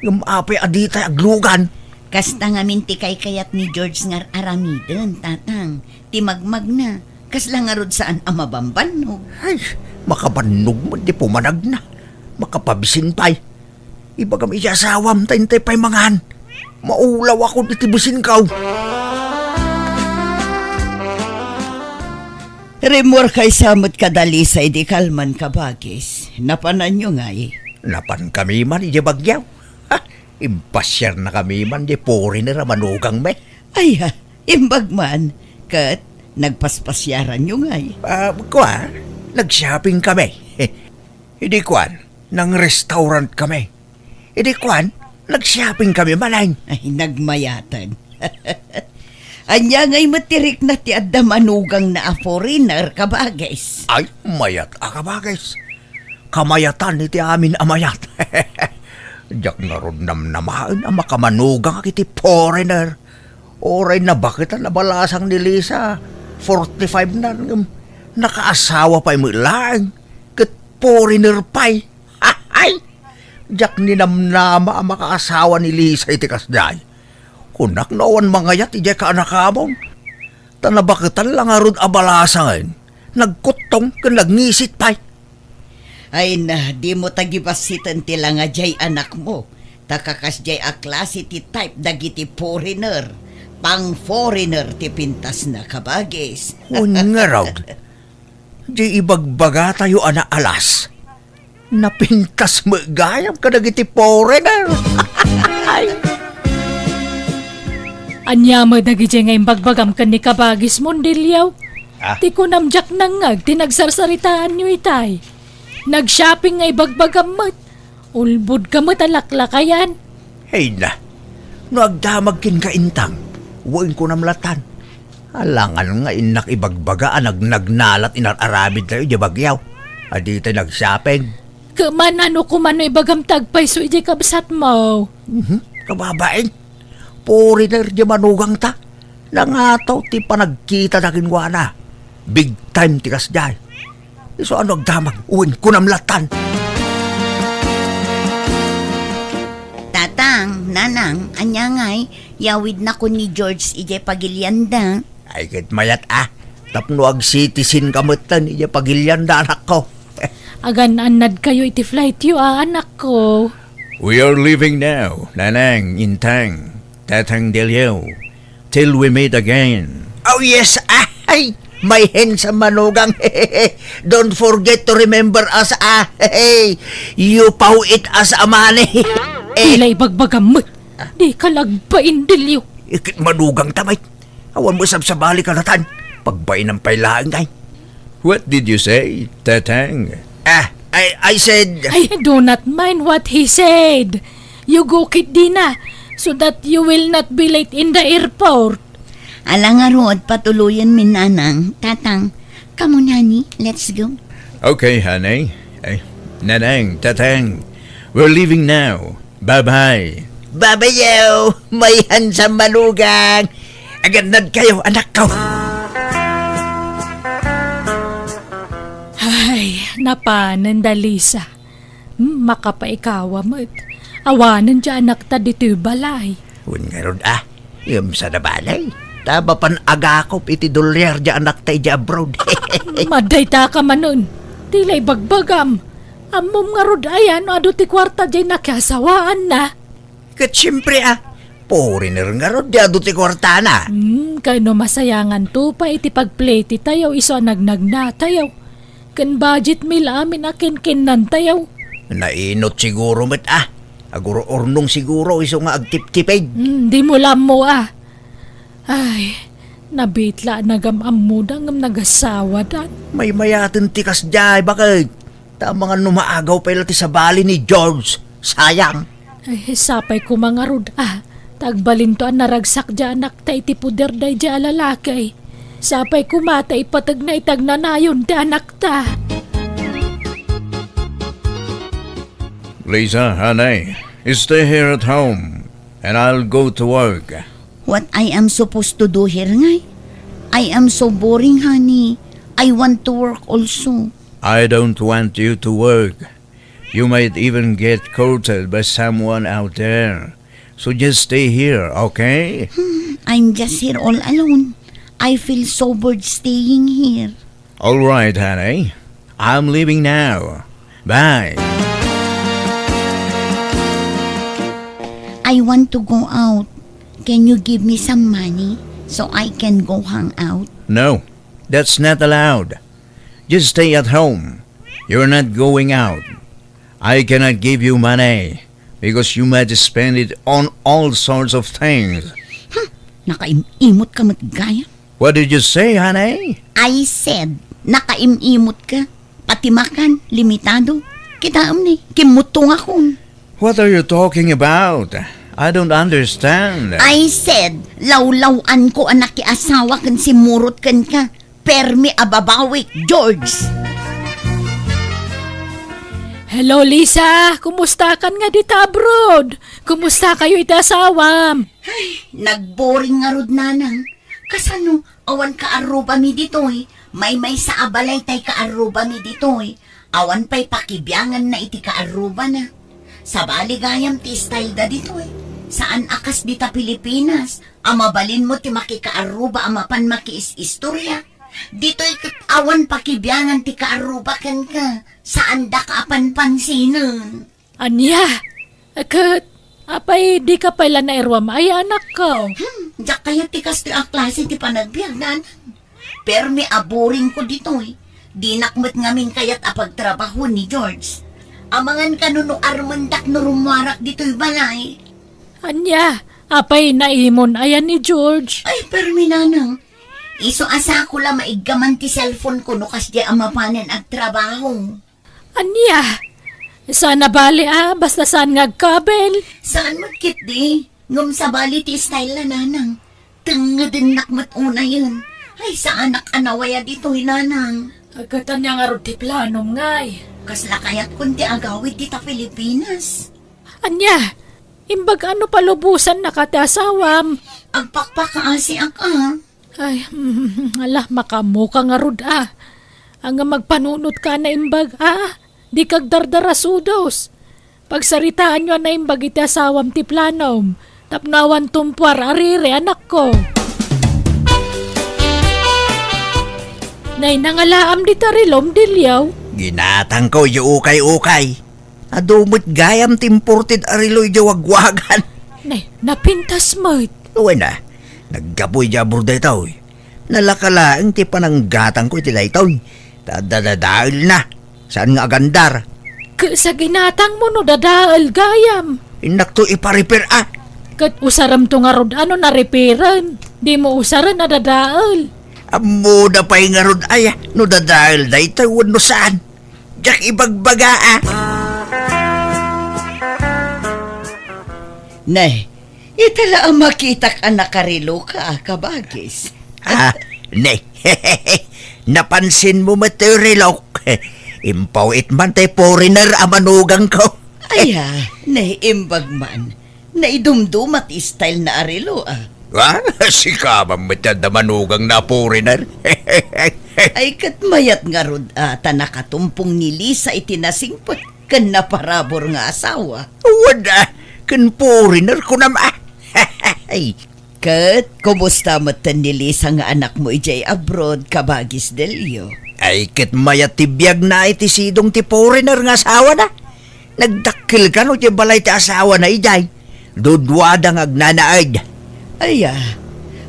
ngem apay a ditay aglugan? Kasta ngamin ti kaykayat ni George nga ar-aramiden, Tatang. Ti magmagna, kasla ngarud saan a mabambannog. Ay, makabannog met ti pumanagna. Makapabisin pay. Ibagam iti asawam ta intay pay mangan. Maulawakon iti besinko. Rimmuarkaysa met kada Lisa idi kalman, kabagis. Napananyo ngay? Napankami man idiay Baguio. Ha, impasiarnakami man diay foreigner a manugangmi. Ay, ha, imbag man. Ket nagpaspasiaranyo ngay? Ah, kua, nag-shopping kami. Idi kuan, nang-restaurant kami. Idi kuan, nag-shopping kami manen. Ay, nagmayaten. Ania ngay met ti rikna ti adda manugangna a foreigner, kabagis? Ay, mayat a kabagis. Kamayatan iti amin a mayat. Diak ngarud namnamaen a makamanugangak iti foreigner. Uray nabaketan a balasang ni Lisa, forty-five na, ngem nakaasawa pay met laeng, ket foreigner pay. Ay! Diak ninamnama a makaasawa ni Lisa iti kasdiay. Kunak no awan mangayat idiay kaanakamon. Ta nabaketan la ngarud a balasangen, nagkuttong ken nagngisit pay. Ay na, dimo tagibassiten ti langa diay anakmo. Ta kakasdiay a klase ti type dagiti foreigner. Pang-foreigner ti pintasna, kabagis. Wen ngarud, diay ibagbagatayo a naalas, napintas met gayam kadagiti foreigner. Ay. Ania met dagidiay nga imbagbagam ken ni kabagismo, Dilio? Ah? Ti kunam, diak nangngeg ti nagsarsaritaanyo itay. Nag-shopping nga ibagbagam met. Ulbodka met a laklakayan. Ay na, no agdamag kenka, Intang, wen kunam latan. Alangan nga innak ibagbaga a nagnagnalat inar-aramidtayo idiay Baguio a ditay nag-shopping. Ket man, ano koma no ibagam ti agpayso idiay kabsatmo? Mhm, kababain. Foreigner diay manugangta. Nangataw ti panagkitana kenkuana. Big time ti kasdiay. Isu a no agdamag, wen kunam latan. Tatang, Nanang, ania ngay, yawidnakon ni George idiay pagilianda? Ay, ket mayat a. Tapno ag-citizenka metten idiay pagilianda, anakko. Agan-annadkayo iti flightyo a, anakko. We are leaving now, Nanang, Intang, Tatang Dilio, till we meet again. Oh, yes, ah, ay, my handsome manugang. Don't forget to remember us, ah. You paw it as a money. Eh. Tila ibagbagam met. Dika la agbain, Dilio. Ikit manugangta, bay. Awan met sabsabali kalatan. Pagbainam pay laeng, ay. What did you say, Tatang? Ah, I, I said— I do not mind what he said. You go ketdina, so that you will not be late in the airport. Ala ngarud, patuloyenmi, Nanang. Tatang, come on, honey, let's go. Okay, honey. Ay, Nanang, Tatang, we're leaving now. Bye-bye. Bye-bye, yo. My handsome manugang. Agannadkayo, anakko. Ay, napanen da Lisa. Hmm, makapaikawa met. Awanen diay anakta ditoy balay. Wen ngarud, ah. Ngem saan a bale. Ta mapan agakop iti dolyar diay anakta idiay abroad. Madayta ka manen. Tila ibagbagam. Ammom ngarud aya no adu ti kuarta diay nakiasawaanna? Ket siempre, ah, foreigner ngarud diay adu ti kuartana. Hmm, kano masayanganto pay iti pagpletyetayo isu a nagnagnatayo. Ken budgetmi la amin a kinkinnantayo. Nainot siguro met, ah. Agur-urnong siguro isu nga agtiptipig. Hmm, dimo la ammo, ah. Ay, nabiit la a nagam-ammoda ngem nagasawadan. Maymayaten ti kasdiay, baket. Ta amangan no maagaw pay la ti sabali ni George. Sayang. Ay, sapay koma ngarud, ah. Ta agbalinto a naragsak diay anakta iti poder daydiay a lalaki. Sapay koma ta ipategna iti agnanayon ti anakta. Lisa, honey, stay here at home, and I'll go to work. What I am supposed to do here, ngay? I am so boring, honey. I want to work also. I don't want you to work. You might even get courted by someone out there. So just stay here, okay? Hmm, I'm just here all alone. I feel so bored staying here. All right, honey. I'm leaving now. Bye. I want to go out. Can you give me some money so I can go hang out? No, that's not allowed. Just stay at home. You're not going out. I cannot give you money because you might spend it on all sorts of things. Hmm, nakaim-imot ka met gayam. What did you say, honey? I said, nakaim-imot ka. Pati makan, limitado. Kitaem ni, kimmutongakon. What are you talking about? I don't understand. I said, lawlaw-anko a nakiasawa ken simmurot kenka. Permi a babawik, George. Hello, Lisa. Kumustakan nga dita abroad? Kumusta kayo iti asawam? Ay, nagboring ngarud, nanang. Kasano, awan kaarrubami ditoy? Maymaysa a balay tay kaarrubami ditoy. Awan pay pakibianganna iti kaarrubana. Sabali gayam ti style da ditoy. Saan a kas dita Pilipinas, a mabalinmo ti makikaarruba a mapan makiis-istorya. Ditoy ket awan pakibiangan ti kaarruba kenka. Saan daka a panpansinen. Ania? Ket, apay, dika pay la nairuam aya, anakko? Hmm, diak kayat ti kastoy a klase ti panagbiag, nanang. Permi a boring ko ditoy. Dinak met ngamin kayat a pagtrabaho ni George. Amangan kano no armendak no rummuarak ditoy balay. Ania, apay, naimon aya ni George? Ay, permi, nanang. Isu a sako la maiggaman ti cellphone ko no kasdiay a mapanen agtrabaho. Ania? Saan a bali a, basta saan nga agkabel? Saan met ketdi? Ngem sabali ti style na, nanang. Tengngedennak met unayen. Ay, saanak a nawaya ditoy, nanang. Agkatan niya ngarud ti planom, ngay. Kasla kayatkon ti agawid dita Pilipinas. Ania? Imbag ano palubosan na ka ti asawam? Agpakpakaasiak a. Ay, ala, makaammoka ngarud a. Ania, magpanunot ka naimbag a. Dika agdardarasudos. Pagsaritaanyo a naimbag iti asawam ti planom. Tapno awan tumpuar a riri, anakko. Nay, nangalaam dita relom, Dilio. Ginatangko, idiay ukay-ukay. Adu met gayam ti imported a relo idiay wagwagan. Ne, napintas met. Wen a, naggapu idiay abroad daytoy. Nalaka laeng ti pananggatangko iti daytoy. Ta dadadaelna. Saan nga agandar? Ket sa ginatangmo no dadael gayam. Innakto ipa-repair a. Ket usaremto ngarud a no na-repairen. Dimo usaren a dadael. Ammoda pay ngarud aya no dadael daytoy wenno saan. Diak ibagbaga a. Ne, ita la a makitak a nakareloka a kabagis. Ah, ne. Napansinmo met ti relok? Impaw-it man ti foreigner a manugangko. Aya, ne, imbag man. Naidumduma ti style na a relo, a. Ah, sika man met ti adda manugangna a foreigner. Ay, ket mayat ngarud a ta nakatumpong ni Lisa iti nasingpet ken naparabur nga asawa. Wen a, ken foreigner kunam a. Ay. Ket kumusta metten ni Lisa nga anakmo idiay abroad, kabagis Delio? Ay, ket mayat ti biagna iti sidong ti foreigner nga asawana. Nagdakkel kano ti balay ti asawana idiay. Duduada nga agnanaed. Ay, a.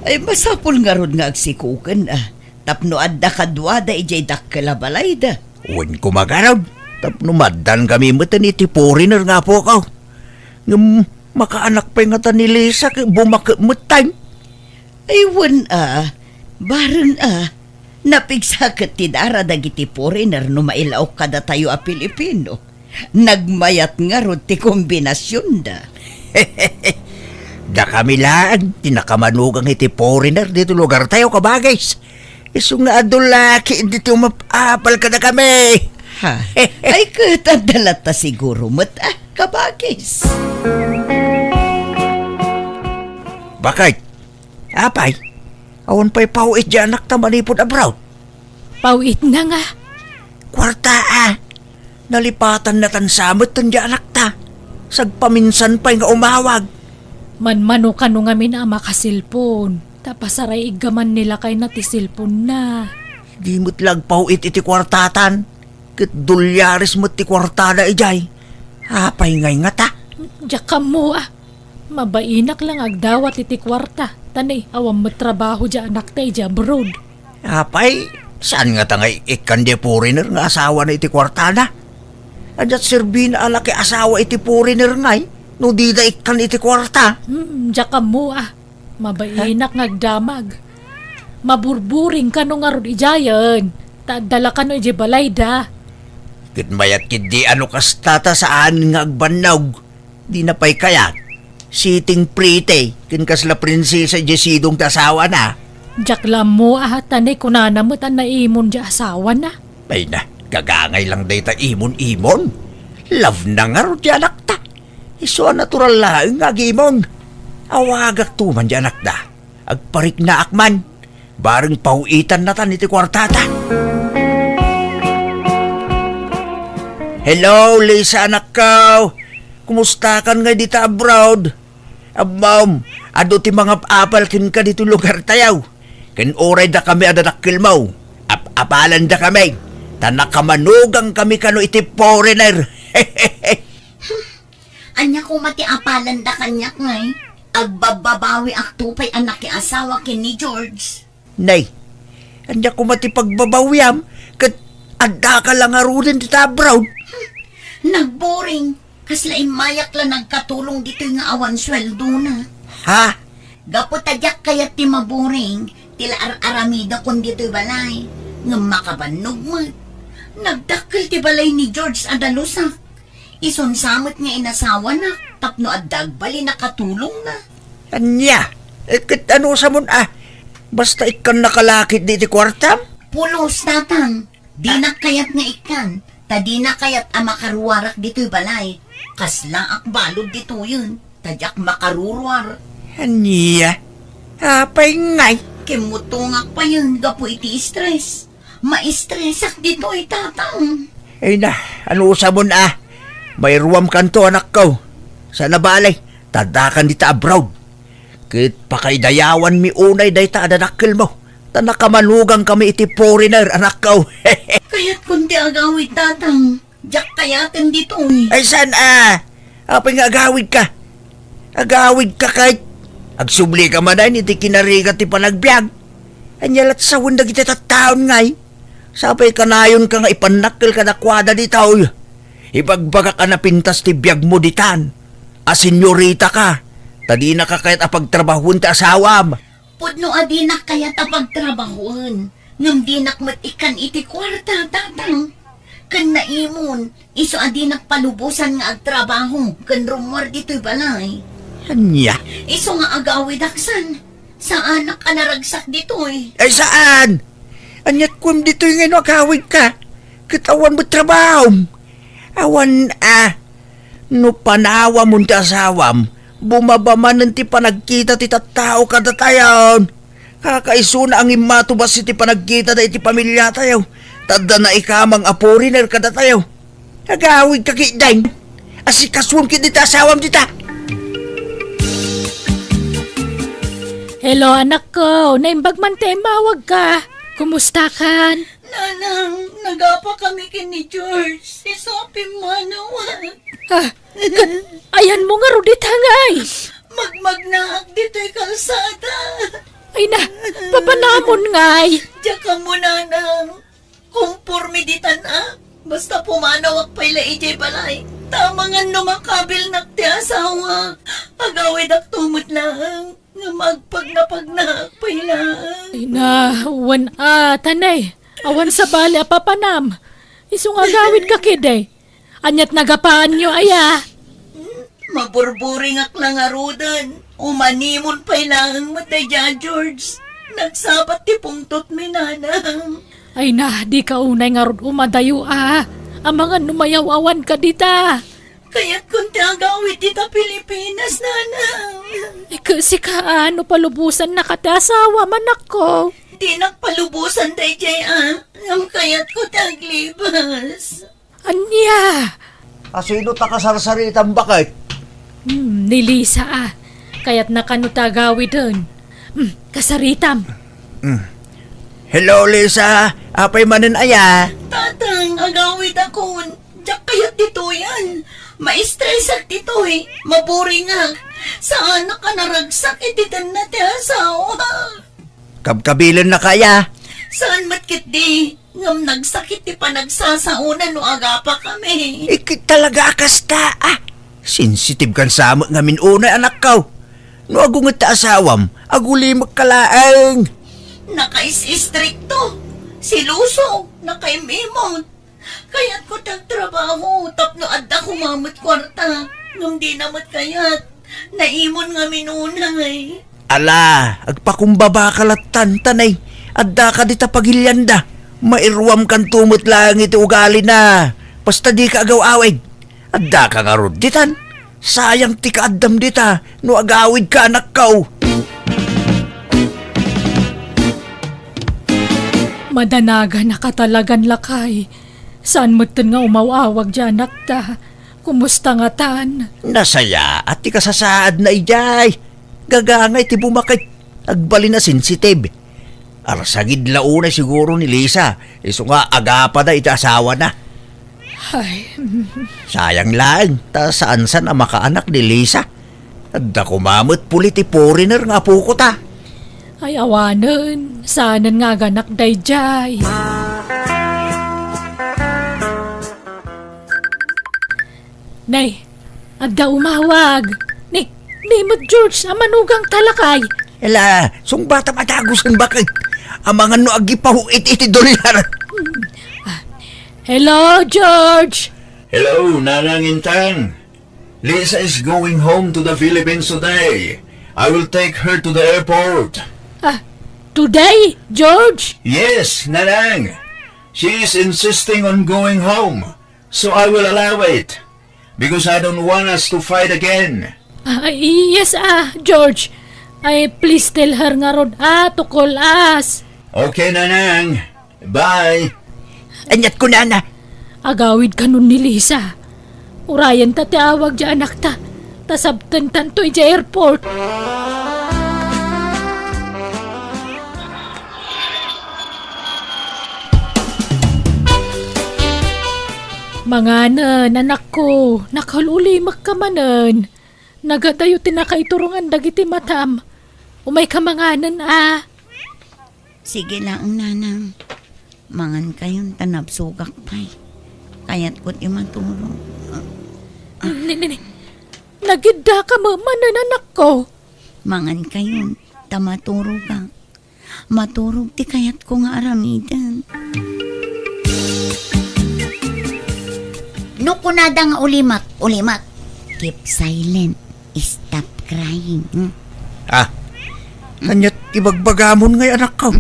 Ay, masapul ngarud nga agsikoken, a. Tapno adda kaduada idiay dakkel a balayda. Wen koma garud, tapno maaddaan kami metten iti foreigner nga apokaw. Ngem makaanak pay ngata ni Lisa ket bumaket metten. Ay, wen a, bareng a, napigsa ket ti dara dagiti foreigner no mailaok kadatayo a Pilipino. Nagmayat ngarud ti kombinasionda. Dakami laeng ti nakamanugang iti foreigner ditoy lugartayo, kabagis. Isu nga adu la ketdi ti umap-apal kadakami. Ha? Ay, ket adda latta siguro met, a, kabagis. Bakit? Apay, awan pay paw-it ti anakta manipud abroad? Paw-itna nga. Kuarta, a. Nalipatannatan sa met ti anakta. Sagpaminsan pay nga umawag. Manmano kano ngamin a makaselpon. Ta pasaray-iggaman ni lakayna ti selponna. Di met la agpaw-it iti kuartatan. Ket dolyares met ti kuartada idiay. Apay ngay ngata? Diak ammo, a. Mabainak la nga agdawat iti kuarta, ta nay, awan met trabaho diay anakta idiay abroad. Apay, saan ngata nga ikkan diay foreigner nga asawana iti kuartana? Adia't serbina a nakiasawa iti foreigner ngay, no dida ikkan iti kuarta. Hmm, diak ammo a. Mabainak nga agdamag. Maburburing kano ngarud idiayen, ta adda la kano idiay balayda. Ket mayat ketdi a no kasta ta saan nga agbannog. Dina pay kayat. Sitting pretty, ken kasla prinsesa idiay sidong ti asawana. Diak la ammo a, ta nay kunana met a naimon diay asawana. Ay na, gagangay lang dayta imon-imon. Love na ngarud ti anakta. Isu a natural laeng nga agimon. Awagakto man diay anakda. Agpariknaak man. Bareng paw-itannatan iti kuartata. Hello, Lisa, anakko. Kumustakan ngay dita abroad? Ammom, adu ti mangap-apal kenka ditoy lugartayo. Ken uray dakami a dadakkelmo, ap-apalanda kami, ta nakamanugang kami kano iti foreigner. Ania koma ti apalanda kaniak ngay? Agbabbabawiakto pay a nakiasawa ken ni George. Nay, ania koma ti pagbabawiam ket addaka la ngaruden dita abroad? Nagboring. Kasla immayak la nagkatulong ditoy nga awan sueldona. Ha? Gapu ta diak kayat ti maboring, ti la ar-aramidakon ditoy balay. Ngem makabannog met. Nagdakkel ti balay ni George a dalusak. Isun sa met nga inasawana tapno adda agbalin a katulongna. Ania? Eh, ket ano sa mon a? Basta ikkan nakalakit di ti kuartam? Pulos, Tatang. Dinak kayat nga ikkan, ta dina kayat a makaruarak ditoy balay. Kaslaak balud ditoyen, ta diak makaruruar. Ania? Apay ngay? Kimmutongak payen gapu iti stress. Maistresak ditoy, Tatang. Ay na, ano sa mon a? Mairuam kanto, anakko. Sana bale, tadakan dita abroad. Ket pakaidayawanmi unay dayta a dadakkelmo, ta nakamanugang kami iti foreigner, anakko. Kayatkon ti agawid, Tatang. Diak kayaten ditoy. Ay, saan a? Apay nga agawidka? Agawidka ket agsublika manen iti kinarigat ti panagbiag. Ania lat sawen dagiti tattaon ngay? Sapay kanayonka nga ipannakkel kadakuada ditoy. Ibagbagak a napintas ti biagmo ditan. A senyorita ka, ta dinaka kayat a pagtrabahoen ti asawam. Pudno a dinak kayat a pagtrabahoen, ngem dinak met ikkan iti kuarta, Tatang. Ken naimon, isu a dinak palubosan nga agtrabaho ken rummuar ditoy balay. Ania? Isu nga agawidak san, saanak a naragsak ditoy. Ay, saan? Ania't kuem ditoy nga no agawidka? Ket awan met trabahom. Awan a. No panawamon ti asawam, bumaba manen ti panagkita ti tattao kadatayon. Kakaisuna a ngimmatubas iti panagkitada iti pamiliatayo, ta adda naikamang a foreigner kadatayo. Agawidka ketdin. Asikasuem ketdi ti asawam dita. Hello, anakko. Naimbag man ti immawagka. Kumustakan? Nanang, nagapa kami ken ni George. Isu a pimmanawak. Ah, ket ayanmo ngarud ita ngay? Magmagnaak ditoy kalsada. Ay na, papanamon ngay? Diak ammo, Nanang. Komporme ditan a. Basta pumanawak pay la idiay balay. Ta amangan no makabilnak ti asawak, agawidakto met laeng nga magpagnapagnaak pay laeng. Ay na, wen a, ta nay, awan sabali a papanam. Isu nga agawidka ketdi. Ania't nagapaanyo aya? Maburburingak la ngaruden. Umanimon pay laeng met daydiay a George. Nagsabat ti pungtotmi, Nanang. Ay na, dika unay ngarud umadayo a. Amangan no mayaw-awanka dita. Kayatkon ti agawid dita Pilipinas, Nanang. Ket sika a, no palubosannaka ti asawam, anakko? Dinak palubosan daydiay a. Ngem kayatko ti aglibas. Ania? Asino ta kasarsaritam baket? Hmm, ni Lisa a. Kayatna kano ta agawiden. Hmm, kasaritam. Hmm. Hello, Lisa. Apay manen aya? Tatang, agawidakon. Diak kayat ditoyan. Maistresak ditoy. Maburingak. Saanak a naragsak iti tenna ti asawa. Kabkabilennaka aya. Saan met ketdi, ngem nagsakit ti panagsasaona no agapakami. Ikit talaga a kasta, ah. Sensitibekan sa met ngamin unay, anakko. No agunget ti asawam, agulimekka laeng. Nakais-istrikto, siloso, nakaim-imot. Kayatko ti agtrabaho tapno adda koma met kuarta. Ngem dina met kayat. Naimon ngamin unay. Ala, agpakumbabaka lattan, ta nay, addaka dita pagilianda. Mairuamkanto met laeng iti ugalina. Basta dika agaw-awid. Addaka ngarud ditan. Sayang ti kaaddam dita no agawidka, anakko. Madanaganaka talagan, lakay. Saan metten nga umaw-awag diay anakta. Kumusta ngatan? Nasayaat ti kasasaadna idiay. Gagangay ti bumaket. Agbalin a sensitive. Arsagid la unay siguro ni Lisa, isu nga agapada iti asawana. Ay. Sayang laeng, ta saan-san a makaanak ni Lisa. Adda koma met puli ti foreigner nga apoko ta. Ay, awanen, saanen nga aganak daydiay. Nay, adda umawag. Ni, ni met George, a manugangta, lakay. Ela, sungbatam a dagusen, baket. Amangan no agipaw iti, iti dolyar. Hmm. Ah, hello, George. Hello, Nanang Intang. Lisa is going home to the Philippines today. I will take her to the airport. Ah, today, George? Yes, Nanang. She is insisting on going home. So I will allow it, because I don't want us to fight again. Ah, yes, ah, George. Ay, please tell her ngarud, ah, to call us. Okay, Nanang. Bye. Aniat kunana? Agawid kanon ni Lisa. Urayenta ti awag diay anakta. Ta sabtentanto idiay airport. Manganen, anakko, nakaul-ulimekka manen. Nagadayo ti nakaiturongan dagiti matam. Umayka manganen, a. Sige laeng, Nanang. Mangankayon ta nabsogak pay. Kayatko ti maturog. Ni, ni, ni. Nagiddaka met manen, anakko. Mangankayon ta maturogak. Maturog ti kayatko nga aramiden. No kunada nga ulimek, ulimek. Keep silent. Stop crying. Hmm? Ah, ania ti ibagbagamon ngay, anakko?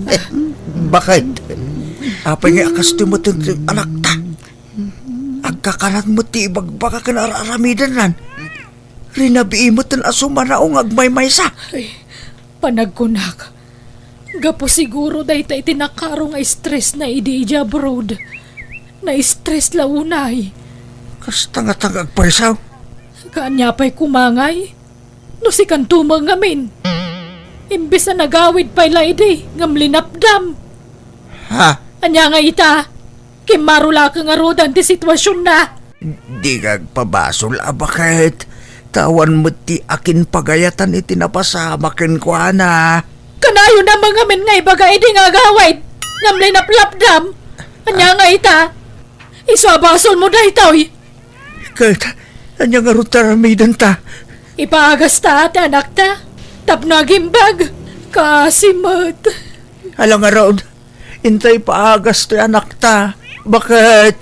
Eh, baket? Apay ngay a kastoy met ti anakta? Agkakanan met ti ibagbaga ken ar-aramidennan. Rinabii met a sumanaw nga agmaymaysa. Ay, panagkunak. Gapu siguro dayta iti nakaro nga stressna idi idiay abroad. Na-stress la unay. Kasta ngata nga agpaysaw? Kaanya pay koma ngay? No sikanto met ngamin. Imbes a nagawid pay la idi, ngem linapdam. Ha? Ania ngay ita? Kimmaro la ka ngaruden ti situasionna. Dika agpabasol a baket. Ta awan met ti akin pagayatan iti napasamak kenkuana. Kanayon a mangamin nga ibaga idi nga agawid, ngem linaplapdam. Ania nga ita? Isu a basolmo daytoy. Ket ania ngarud ti aramidenta? Ipaagasta ti anakta tapno agimbag. Kaasi met. Ala ngarud, intay paagas ti anakta. Baket?